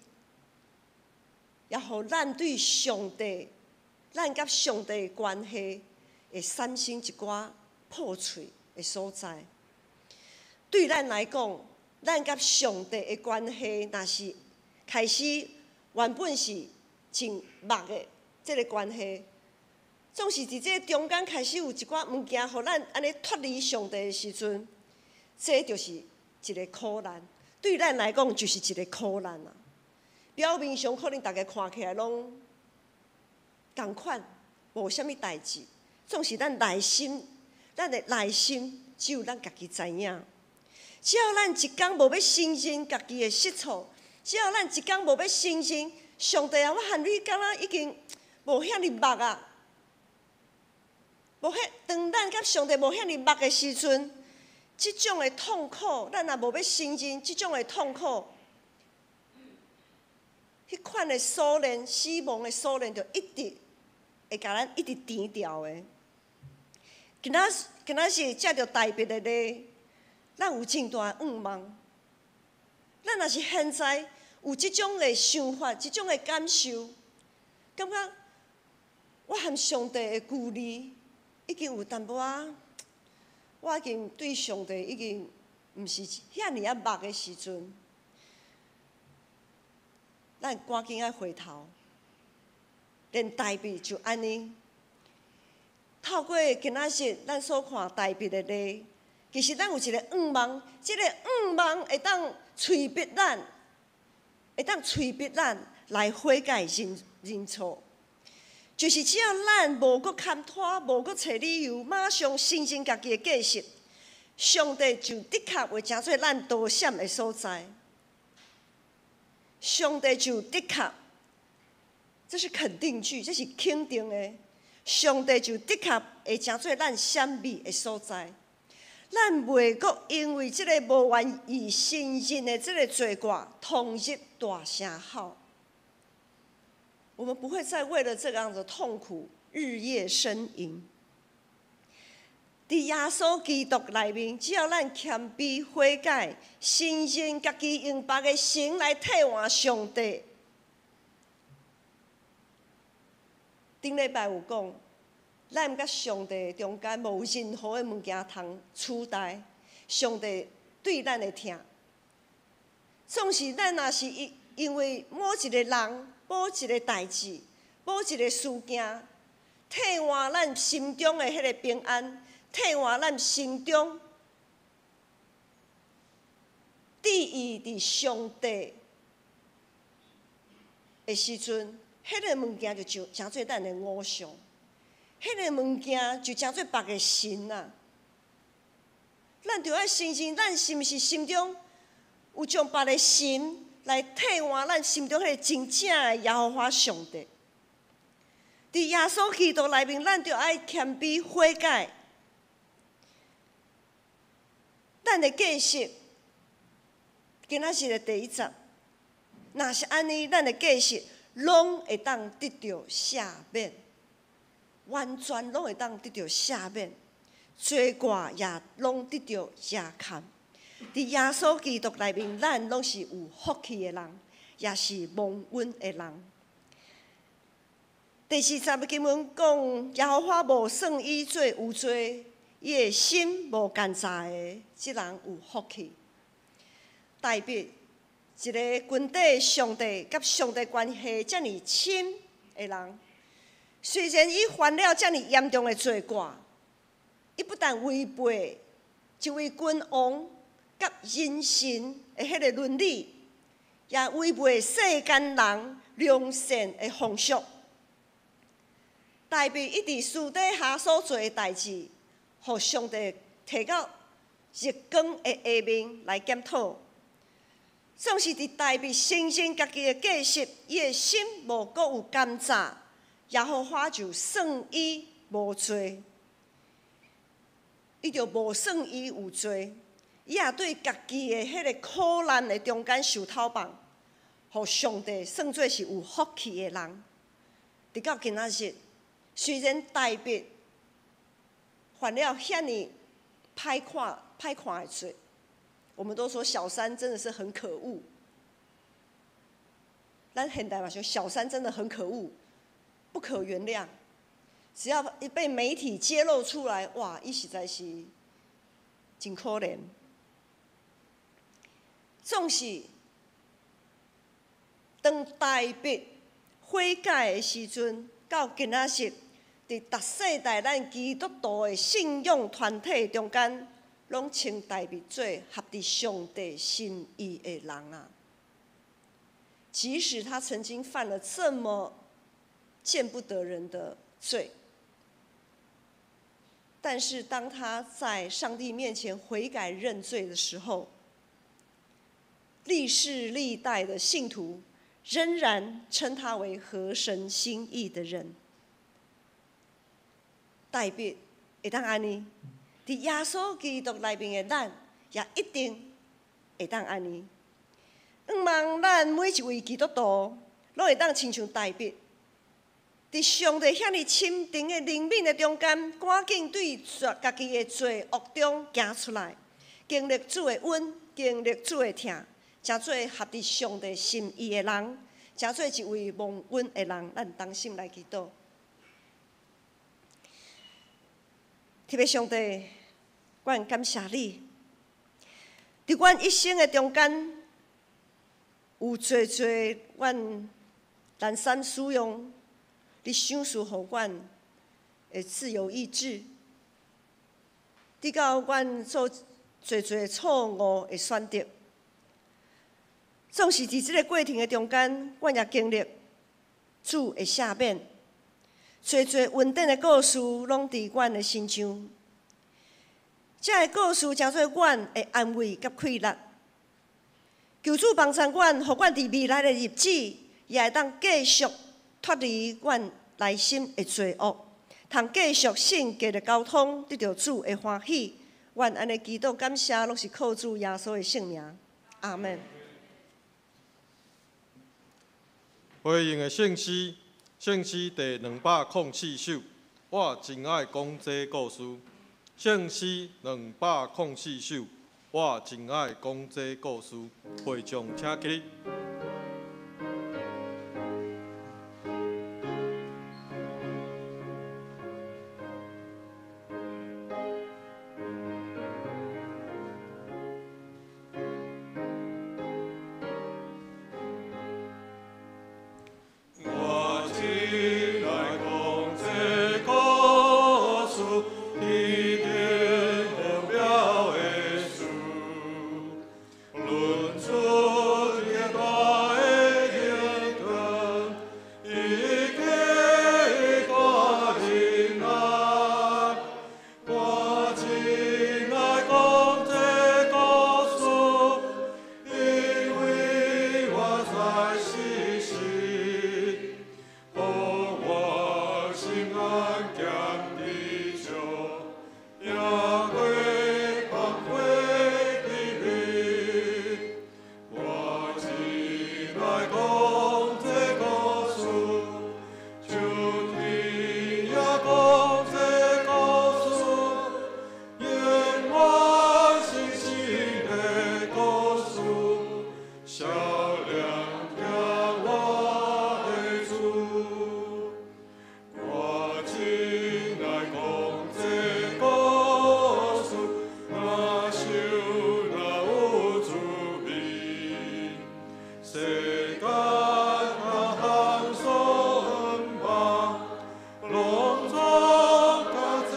也予咱對上帝、咱佮上帝的關係會產生一寡破碎的所在。對咱來講，咱佮上帝的關係，若是開始原本是真密的這个關係，總是佇這中間開始有一寡物件，予咱按呢脫離上帝的時陣，這就是一个苦難。對咱來講，就是一个苦難啊。表面上可能大家看起來攏仝款，無啥物代誌，總是咱內心，咱的內心只有咱家己知影。只要咱一工無欲承認家己的失錯，只要咱一工無欲承認上帝啊，我和你敢若已經無遐爾密啊，無遐當咱佮上帝無遐爾密的時陣，這種的痛苦，咱若無欲承認這種的痛苦，彼款的鎖鏈，死亡的鎖鏈，就一直會共咱一直纏牢的。今仔今仔日藉著大衛的例，咱有真大的願望。咱若是現在有這種的想法，這種的感受，感覺我和上帝的距離已經有淡薄仔，我已經對上帝已經毋是遐爾仔密的時陣，咱趕緊愛回頭。連大衛就按呢，透過今仔日咱所看大衛的例，其實咱有一個願望，這個願望會當催逼咱，會當催逼咱來悔改認認錯。就是只要咱無閣牽拖，無閣揣理由，馬上承認家己的過失，上帝就的確會成做咱逃閃的所在。上帝就的確，這是肯定句，這是肯定的。上帝就的確會成做咱閃避的所在。咱袂閣因為這个無願意承認的這个罪過，終日大聲哭。我們不會再為了這樣的痛苦日夜呻吟。佇耶穌基督內面，只要咱謙卑悔改，承認家己用別个神來替換上帝。頂禮拜有講，咱佮上帝中間無任何的物件通取代上帝對咱的疼。總是咱若是因因為某一個人、某一個代誌、某一個事件，替換咱心中的彼個平安，替換咱心中注意佇上帝的時陣，彼個物件就就成做咱的偶像，彼個物件就成做別个神啊！咱著愛承認，咱是毋是心中有將別个神來替換咱心中彼個真正的耶和華上帝？佇耶穌基督內面，咱著愛謙卑悔改，咱的過失。今仔日的第一節，若是按呢，咱的過失攏會當得著赦免，完全攏會當得著赦免，罪過也攏得著遮蓋。佇耶穌基督內面，咱攏是有福氣的人，也是蒙恩的人。第四節的經文講，耶和華無算伊做有罪，伊的心無奸詐的，這人有福氣。大衛一个軍隊上帝佮上帝關係遮爾親的人，雖然伊犯了遮爾嚴重的罪過，伊不但違背一位君王佮人神的彼个倫理，也違背世間人良善的風俗。大衛伊佇私底下所做的代誌，予上帝提到日光的下面來檢討。總是佇大衛承認家己的過失，伊的心無閣有奸詐，耶和華就算伊無罪，伊就無算伊有罪。伊也對家己的彼个苦難的中間受透放，予上帝算做是有福氣的人。直到今仔日，雖然大衛犯了遐爾歹看、歹看的罪，我們都說小三真的是很可惡。咱現代嘛說小三真的很可惡，不可原諒。只要一被媒體揭露出來，哇，伊實在是真可憐。總是當大衛悔改的時陣，到今仔日，佇逐世代咱基督徒的信仰團體中間，攏稱大衛做合佇上帝心意的人啊。即使他曾經犯了這麼見不得人的罪，但是當他在上帝面前悔改認罪的時候，歷世歷代的信徒仍然稱他為合神心意的人。大衛會當按呢，佇耶穌基督內面的咱，也一定會當按呢。向望咱每一位基督徒，攏會當親像大衛，佇上帝遐爾深沉的憐憫的中間，趕緊對家己的罪惡中行出來，經歷主的恩，經歷主的疼，成做合佇上帝心意的人，成做一位蒙恩的人。咱同心來祈禱。特別上帝，阮感謝你，佇阮一生的中間，有濟濟阮懶散使用，你賞賜予阮的自由意志，直到阮做濟濟錯誤的選擇。總是佇這个過程的中間，阮也經歷主的赦免，濟濟恩典的故事攏佇阮的身上。這个故事成做阮的安慰佮氣力。求主幫助阮，予阮佇未來的日子，也會當繼續脫離阮內心的罪惡，通繼續聖潔的交通，得著主的歡喜。阮按呢祈禱感謝，攏是靠主耶穌的聖名。阿們。回應的聖詩，聖詩第204首，我真愛講這故事。聖詩204首，我真愛講這故事。會眾請起立。我真愛講這故事，天頂奧妙的事，論出極大的榮光，伊極大仁愛。我真愛講這故事，因為我知事實，予我心安減知足，贏過崩潰的日。我真愛講這故事，就天也講這故事，永遠信心的故事，照亮聽我的主。我真愛講這故事，若受若有滋味，世間若含所望，攏總佮這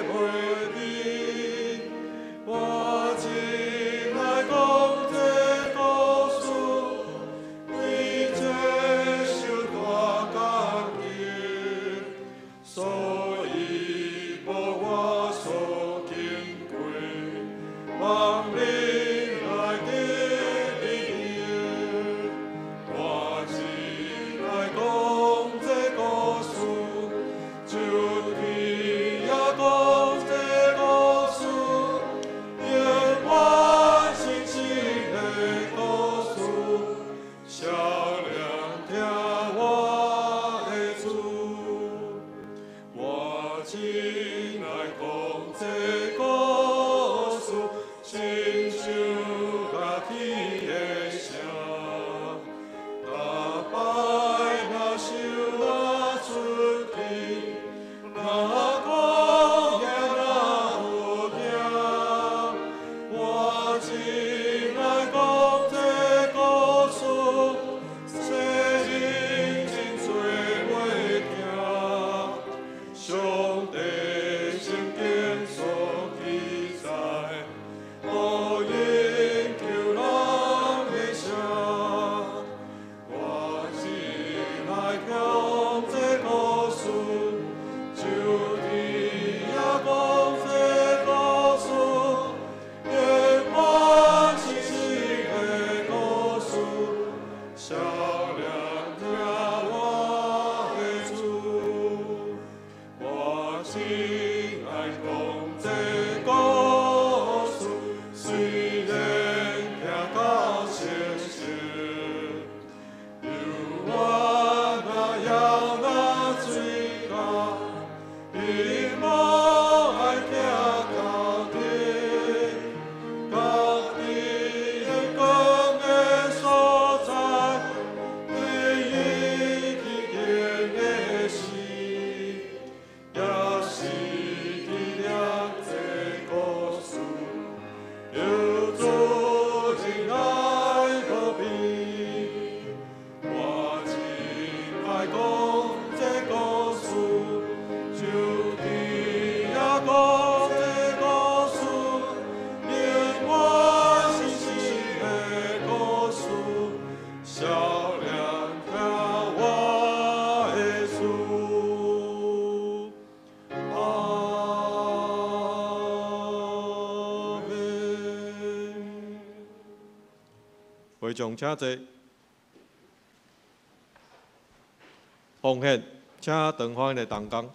袂比。我真愛講這故事，為這受大感激，所以無我所經過，望恁來得利益。我真愛講這故事，就天也講這故事，永遠信心的故事，照亮聽我的主。我真愛講這故事，親像甲天的聲。逐擺若想若出去，若講也若有聽。我真愛講這故事，世人真濟袂聽。上帝聖經所記載，予研究人的聲。我真愛講這故事，就天也講這故事，永遠信心的故事，照亮聽我的主。我真愛講這故事，雖然聽到熟悉，猶原讲这故事，永远真实的故事，少年听我的事。阿们。会众请坐。奉献，请长欢的同工。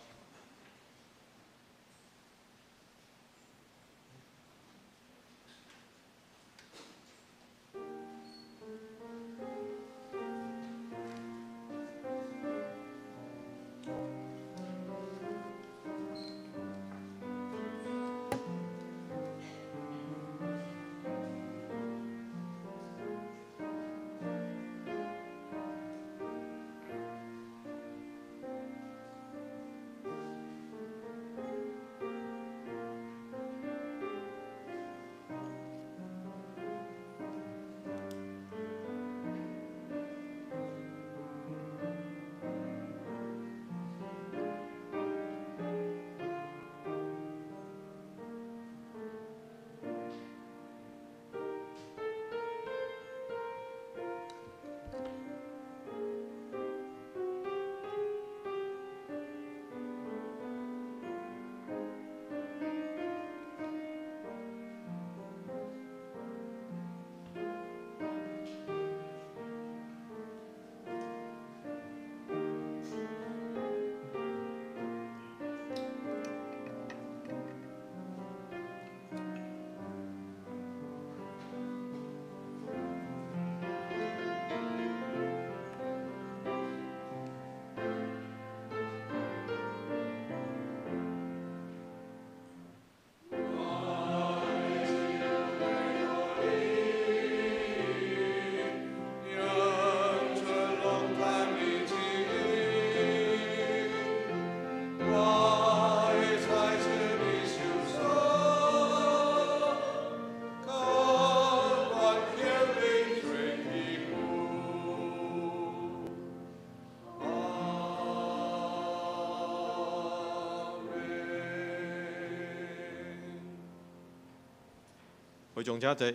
会众请坐。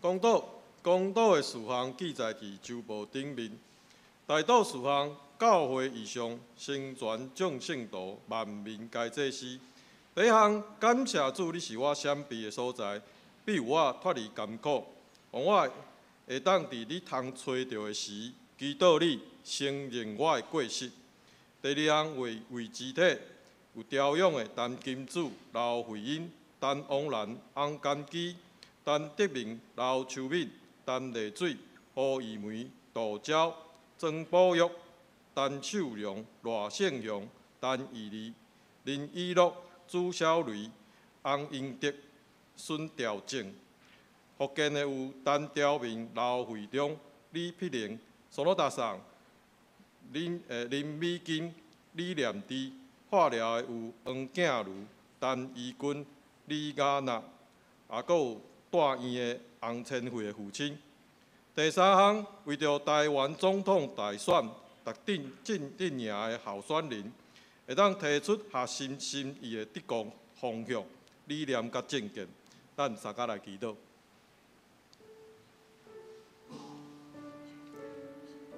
公道，公道的事项记载伫周报顶面。代祷事项，教会以上，成全众圣徒，万民皆祭司。第一项，感谢主，你是我闪避的所在，庇护我脱离艰苦，予我会当伫你通揣著的时，祈祷你承认我的过失。第二项，为肢体有调养的陈金子、刘慧英、陈王兰、洪甘基、陈德明、刘秋敏、陈丽水、胡玉梅、杜娇、曾宝玉、陈秀荣、赖胜雄、陈义利、林以乐、朱小雷、洪英德、孙调正。福建的有陈朝明、刘惠中、李碧玲、苏罗达桑、林美金、李念珠。化疗的有黄景如、陈怡君、李雅娜，也阁有住院的洪千惠的父亲。第三项，为著台湾总统大选，特定阵阵营的候选人，会当提出合心心意的治国方向、理念佮政见，咱三甲来祈祷。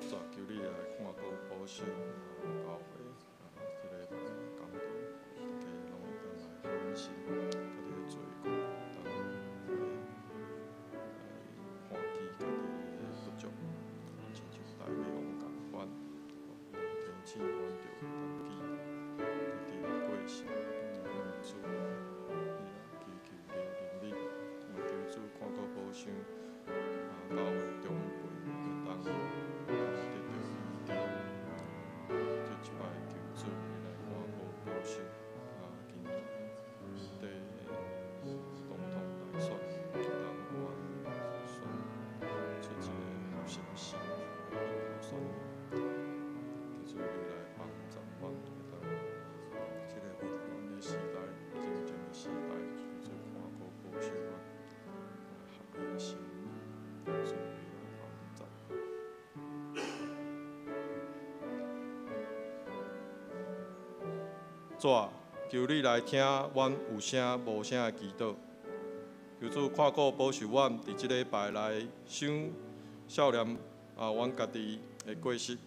主，求你来看顾保守教会，这个讲道，大家拢会当来分心，家己的罪过，当来欢喜家己的不足，亲像大卫王仝款，天赐阮著担起家己的过失，主，你来祈求你怜悯，嘛求主看顾保守，教会长辈会当得著医治。这一摆求主你来看顾保守，今年底总统大选，当阮选出一个合心意的候选人，求主你来主啊，求你來聽阮有聲無聲的祈禱。求主看顧保守阮佇這禮拜來想少年啊，阮家己的過失，予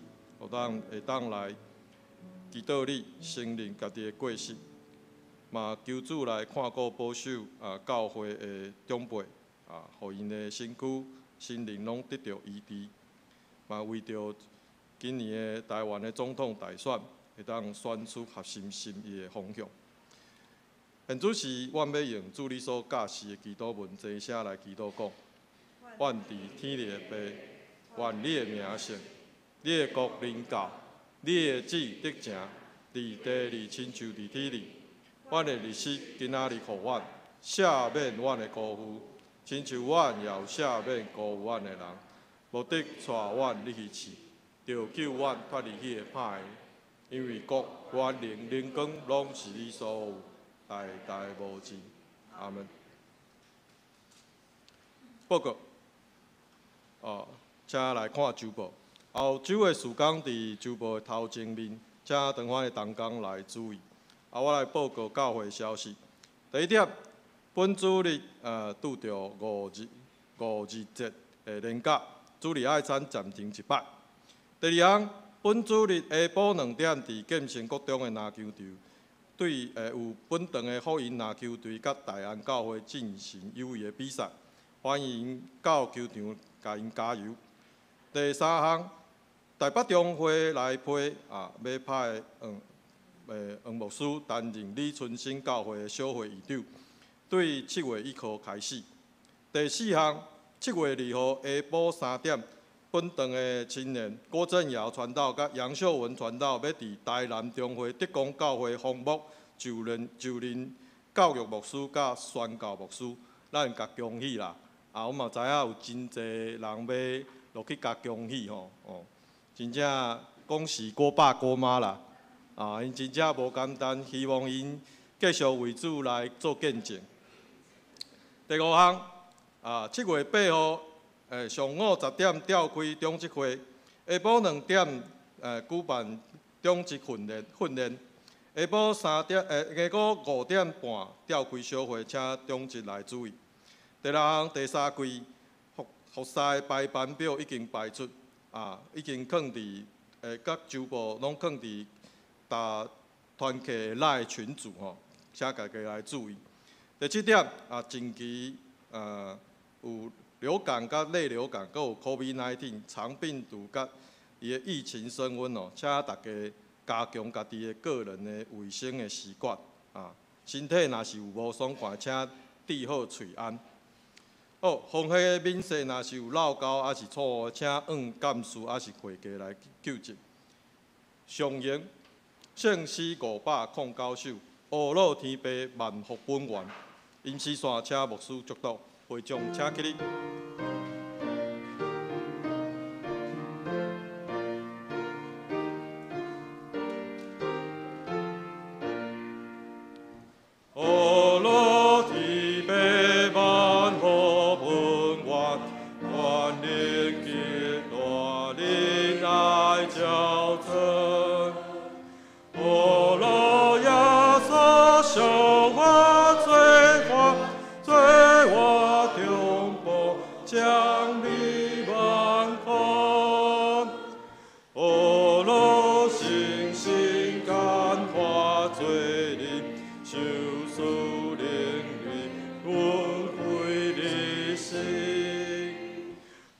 咱會當來祈禱你承認家己的過失。嘛，求主來看顧保守啊，教會的長輩啊，予𪜶的身軀、心靈攏得著醫治。嘛，為著今年的台灣的總統大選，會當選出合心心意的方向。現此時，阮欲用主你所教示的祈禱文，齊聲來祈禱講：阮佇天裡的父，願你的名聖，你的國臨到，你的旨得成，佇地裡親像佇天裡。阮的日食今仔日予阮，赦免阮的辜負，親像阮也有赦免辜負阮的人。無得帶阮入去試，著救阮脫離彼个歹的，因為國、權能、榮光，攏是你所有，代代無盡。阿門。報告，哦，請來看週報。後週的事工佇週報的頭前面，請長番的同工來注意。啊，我來報告教會消息。第一點，本主日拄著五日節的連假，主日愛餐暫停一擺。第二項，本主日下晡2點，佇建成國中的籃球場，對有本堂的福音籃球隊佮大安教會進行友誼的比賽，歡迎到球場共𪜶加油。第三項，台北中會來批啊，欲派黃牧師擔任李春生教會的小會議長，對7月1號開始。第四項，7月2號下晡3點，本堂的青年郭正堯傳道佮楊秀文傳道，欲佇台南中會德光教會訪牧就任教育牧師佮宣教牧師，咱共恭喜啦！啊，我嘛知影有真濟人欲落去共恭喜吼，哦，真正恭喜郭爸郭媽啦！啊，𪜶真正無簡單，希望𪜶繼續為主來做見證。第五項，啊，7月8號，上午10點召開長執會，下晡2點，舉辦長執訓練。下晡3點，下晡5點半召開小會，請長執來注意。第六項，第三季服侍排班表已經排出，啊，已經囥佇，各週報攏囥佇逐團契的 LINE 群組吼，請大家來注意。第七點，啊，近期，有流感佮類流感，閣有 COVID-19 腸病毒佮伊的疫情升溫哦，請大家加強家己的個人的衛生的習慣啊。身體若是有無爽快，請戴好喙罨。好，防疫的免洗若是有漏交抑是錯誤，請按監事抑是會計來糾正。上言聖詩509首，阿樂天父萬福本源。音詩線，請牧師祝禱，會眾請起立。阿樂天父萬福本源，願靈極大仁愛澆灌。阿樂耶穌贖我罪過，做我中保，獎勵萬福。阿樂聖神感化罪人，受賜能力，恩惠日新。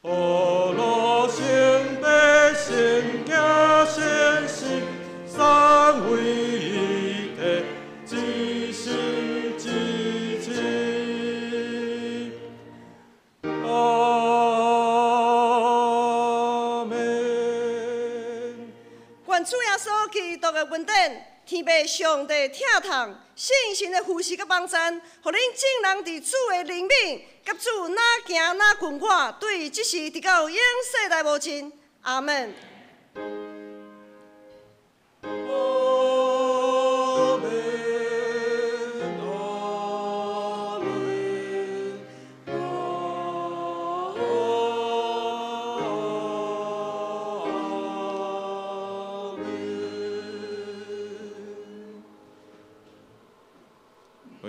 阿樂聖父聖子聖神，三位一體，至聖至親。阿門。願主耶穌基督的恩典，天父上帝疼痛，聖神的扶持佮幫贊，予恁眾人佇主的憐憫，佮主若行若近我，對這時直到永世代無盡。阿門。阿門，阿門，阿門。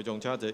长請坐。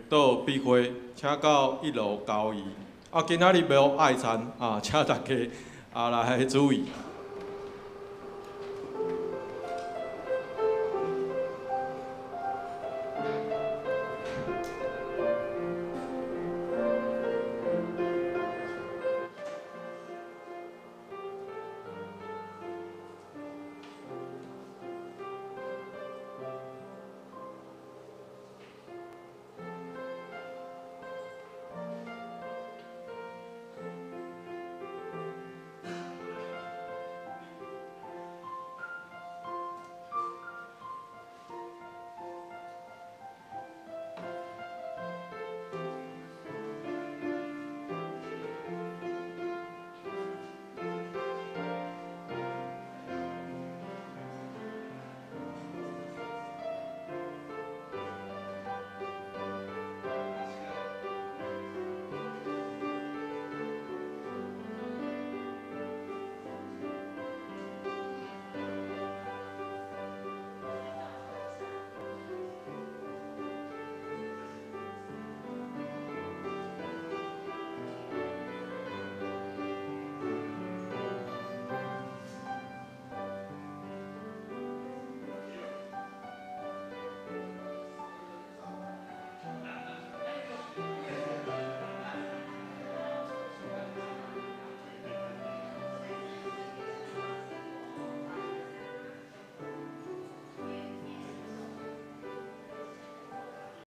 禱必會，請到一樓交誼。啊，今仔日無愛餐啊，請大家啊來注意。